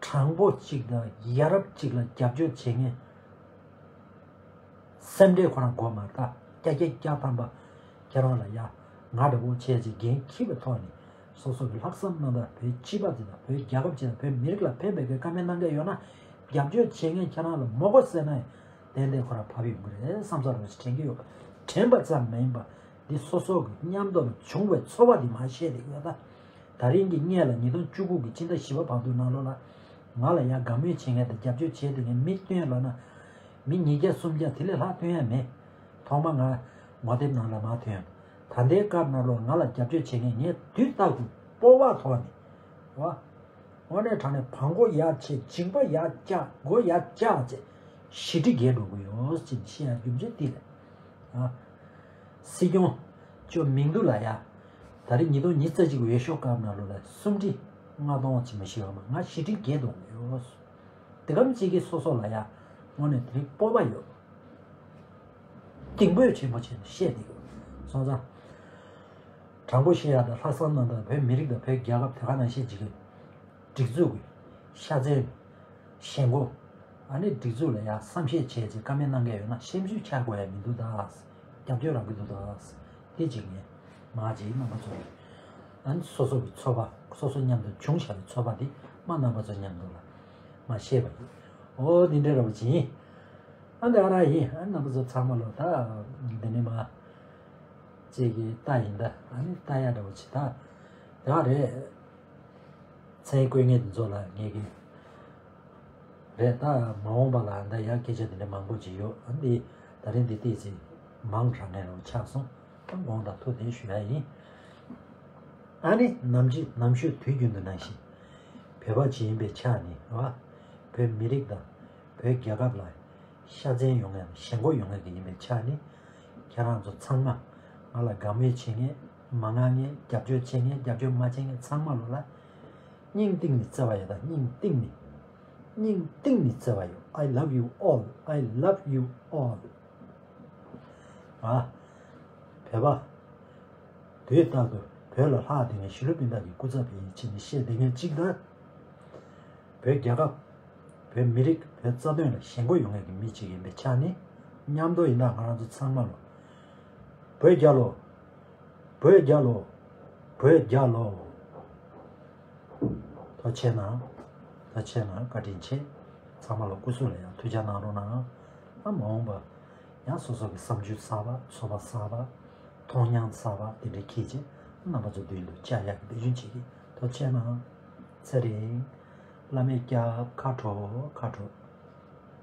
དྲང་པོ་གཅིག་དང་ཡ་རབས་གཅིག་ལ་རྒྱབ་སྐྱོར་བྱེད་མཁན། སེམས་ཁྲལ་ཁོ་རང་དགོས་མ་རེད་ད། བརྒྱ་ཆ་བརྒྱ་ཐམ་པ་ཁྱེད་རང་ལ་ཡ། ང་འདྲ་བོ་བྱས་ཅིག་འགན་འཁྱེར་བའི་ཐོག་ནས་སོ་སོ་གི་ལྷག་བསམ་རྣམ་དག་བོད་སྤྱི་པ་ཅིག་དང་བོད་རྒྱལ་ཁབ་ཅིག་དང་བོད་མི་རིགས་ལ་ཕན་པའི་གི་བཀའ་མོལ་གནང་མཁན་ཡོད་ན། རྒྱབ་སྐྱོར་བྱེད་མཁན་ཁྱེད་རང་ལ་མོས་གུས་ཟེར་ན་ཡང་ཏན་ཏན་ཁོ་རང་ཕབ་ཡོང་གི་རེད་བསམ་ས་རུ་དྲན་གྱི་ཡོད། དྲན་པ་ཙམ་མ་ཡིན་པ་འདི་སོ་སོ་གི་མཉམ་དུ་ལ་བྱུང་བའི་ཚོར་བ་འདི་མ་བཤད་དེ་ཡོད་ད། ད་རིང་གི་སྔས་ལ་ཉིས་སྟོང་བཅུ་དགུ་གི་ཕྱི་ཟླ་བཞི་པ་བར་དུ་ནང་ལོགས་ལ། ང་ལ་ཡ་དགའ་མོས་བྱེད་མཁན་དང་རྒྱབ་སྐྱོར་བྱེད་བསྡད་མཁན་མི་སྟོན་ལབ་ན། མི་ཉིས་བརྒྱ་སུམ་བརྒྱ་དེ་ལས་ལྷག་སྟོན་ཡ་མེད། ཐོག་མ་ང་ངོ་དེབ་ནང་ལ་མར་ཐོན། ད་ལྟའི་སྐབས་ནང་ལོགས་ང་ལ་རྒྱབ་སྐྱོར་བྱེད་མཁན་ངས་དུས་རྟག་ཏུ་སྤོབས་པ་ཐོག་ནས། བ། དངོས་གནས་དྲང་གནས་བང་མགོ་ཡར་ཕྱེ་མཇིང་པ་ཡར་བཀྱག་མགོ་ཡར་བཀྱག་བྱས་ཞི་འགྲིག་རྒྱས་འགྲོ་གི་ཡོད་ཅེས་བཤད་ཡ་རྒྱུ་མཚན་དེ་རེད། ཨ། སྲིད་སྐྱོང་ཅོ་མིང་འདུ་ལ་ཡ། ད་རེས་ཉིས་སྟོང་ཉི་ཤུ་རྩ་གཅིག་འོས་ཤོག་སྐབས་ནང་ལོགས་ལ་སུམ་ཁྲི་ལྔ་སྟོང་ཅིག་མ་ཤི་བ་མ་ང་ཞི་འགྲིག་རྒྱས་གཏོང་གི་ཡོད། དེ་གམ་གཅིག་གིས་སོ་སོ་ལ་ཡ། དངོས་གནས་དེ་རིང་སྤོབས་པ་ཡོད། གཏིང་དཔེ་ཆེན་པོ་བྱས་ནས་བཤད་བསྡད་ཡོད། སོང་ཙང་། དྲང་པོ་བཤད་ཡ་དང་ལྷག་བསམ་རྣམ་དག་བོད་མི་རིགས་དང་བོད་རྒྱལ་ཁབ་དེ་ག་ནང་བཞིན་ཅིག་གི་སྒྲིག་འཛུགས་ཀྱི་ཤ་ཚན། ཞེན་ཁོག་ཨ་ནི་སྒྲིག་འཛུགས་ལ་ཡང་བསམ་ཤེས་བྱས་ཅིག་བཀའ་མོལ་གནང་མཁན་ཡོད་ན་སེམས་ཤུགས་ཆག་དགོས་ཡ་མི་འདུག་ད། རྒྱབ་སྐྱོར་རག་གི་འདུག་ད། དེ་ཅིག་ངས་མ་ཅིག་རྣམ་པ་ཚོ་ལ་ཨ་ནི་སོ་སོ་གི་ཚོར་བ་སོ་སོ་མཉམ་དུ་བྱུང་བཞག་པའི་ཚོར་བ་འདི་མ་རྣམ་པ་ཚོ་མཉམ་དུ་ལ་མ་བཤད་པ་ཡིན། ཨོ་འདི་འདྲ་ར་བ་ཅིག་ཡིན། ཨ་འདི་ག་ར་ཡིན། ཨ་རྣམ་པ་ཚོ་ཚང་མ་ལོ་ད་འདི་ནི་མ་ཅིག་གི་ལྟ་ཡིན་ད། ཨ་ནི་ལྟ་ཡ་འདྲ་བ་ཅིག་ད་ད་རེད། མཚན་བཀོད་མཁན་དེ་ཚོ་ལ་ངེད་ཀྱི་རེད་ད། མ་འོངས་པ་ལ་ད་ཡང་སྐད་ཆ་དེ་འདྲ་མང་པོ་ཅིག་ཡོད། ཨ་འདི་ད་རིང་འདི་ཏོག་ཙམ་མང་དྲགས་ནས་རང་ཆགས་སོང་། ད་དགོངས་དག་ཐུགས་བདེ་ཞུ་ཡ་ཡིན། ཨ་ནི་ནམ་རྒྱུན་ནམ་ཞོད་དུས་རྒྱུན་དུ་ནང་བཞིན་བོད་པ་ཅིག་ཡིན་པའི་ཆ་ནས་བ། བོད་མི་རིགས་དང་བོད་རྒྱལ་ཁབ་ལ་ཤ་ཚན་ཡོང་ངེས་ཞེན་ཁོག་ཡོང་ངེས་ཀྱི་ཡིན་པའི་ཆ་ནས། ཁྱེད་རང་ཚོ་ཚང་མ་ང་ལ་དགའ་མོས་བྱེད་མཁན་མ་མངའ་མཁན་རྒྱབ་སྐྱོར་བྱེད་མཁན་རྒྱབ་སྐྱོར་མ་བྱེད་མཁན་ཚང་མ་ལོ་ལ་སྙིང་གཏིང་ནས་བརྩེ་བ་ཡོད་ད། སྙིང་གཏིང་ནས་སྙིང་གཏིང་ནས་བརྩེ་བ་ཡོད། I love you all. I love you all. ཨ། བོད་པ། དུས་རྟག་ཏུ་བོད་ལ་ལྷག་བསྡད་མཁན་ཞི་ལུ་སྤུན་ཟླ་གི་སྐུ་ཚབ་ཡིན་ཕྱིན་ནས་བཤད་བསྡད་མཁན་གཅིག་དང་། བོད་རྒྱལ་ཁབ། བོད་མི་རིགས་བོད་རྩ་དོན་ལ་ཞེན་ཁོག་ཡོད་མཁན་གྱི་མི་གཅིག་ཡིན་པའི་ཆ་ནས་མཉམ་དུ་ཡིན་ན་ང་རང་ཚོ་ཚང་མ་ལོ། བོད་རྒྱལ་ལོ། བོད་རྒྱལ་ལོ། བོད་རྒྱལ་ལོ། ཐུགས་རྗེ་གནང་། ཐུགས་རྗེ་ཆེ་གནང་། བཀའ་དྲིན་ཆེ། ཚང་མ་ལ་སྐུ་གཟུགས་ལ་ཡང་ཐུགས་ཅག་གནང་རོགས་གནང་། ཨ་མ་འོངས་པ་ཡང་སོ་སོ་གི་བསམ་ཚུལ་གསར་པ། ཚོར་བ་གསར་པ། མཐོང་སྙིང་གསར་པ་དེ་འདྲའི་འཁྱེར་བྱས་རྣམ་པ་ཚོ་མདུན་ལ་བཅར་ཡག་གི་འབད་བརྩོན་བྱེད་ཀྱི། ཐུགས་རྗེ་ཆེ་གནང་། ཚེ་རིང་། བླ་མའི་སྐྱབས། ཁ་དྲོ། ཁ་དྲོ།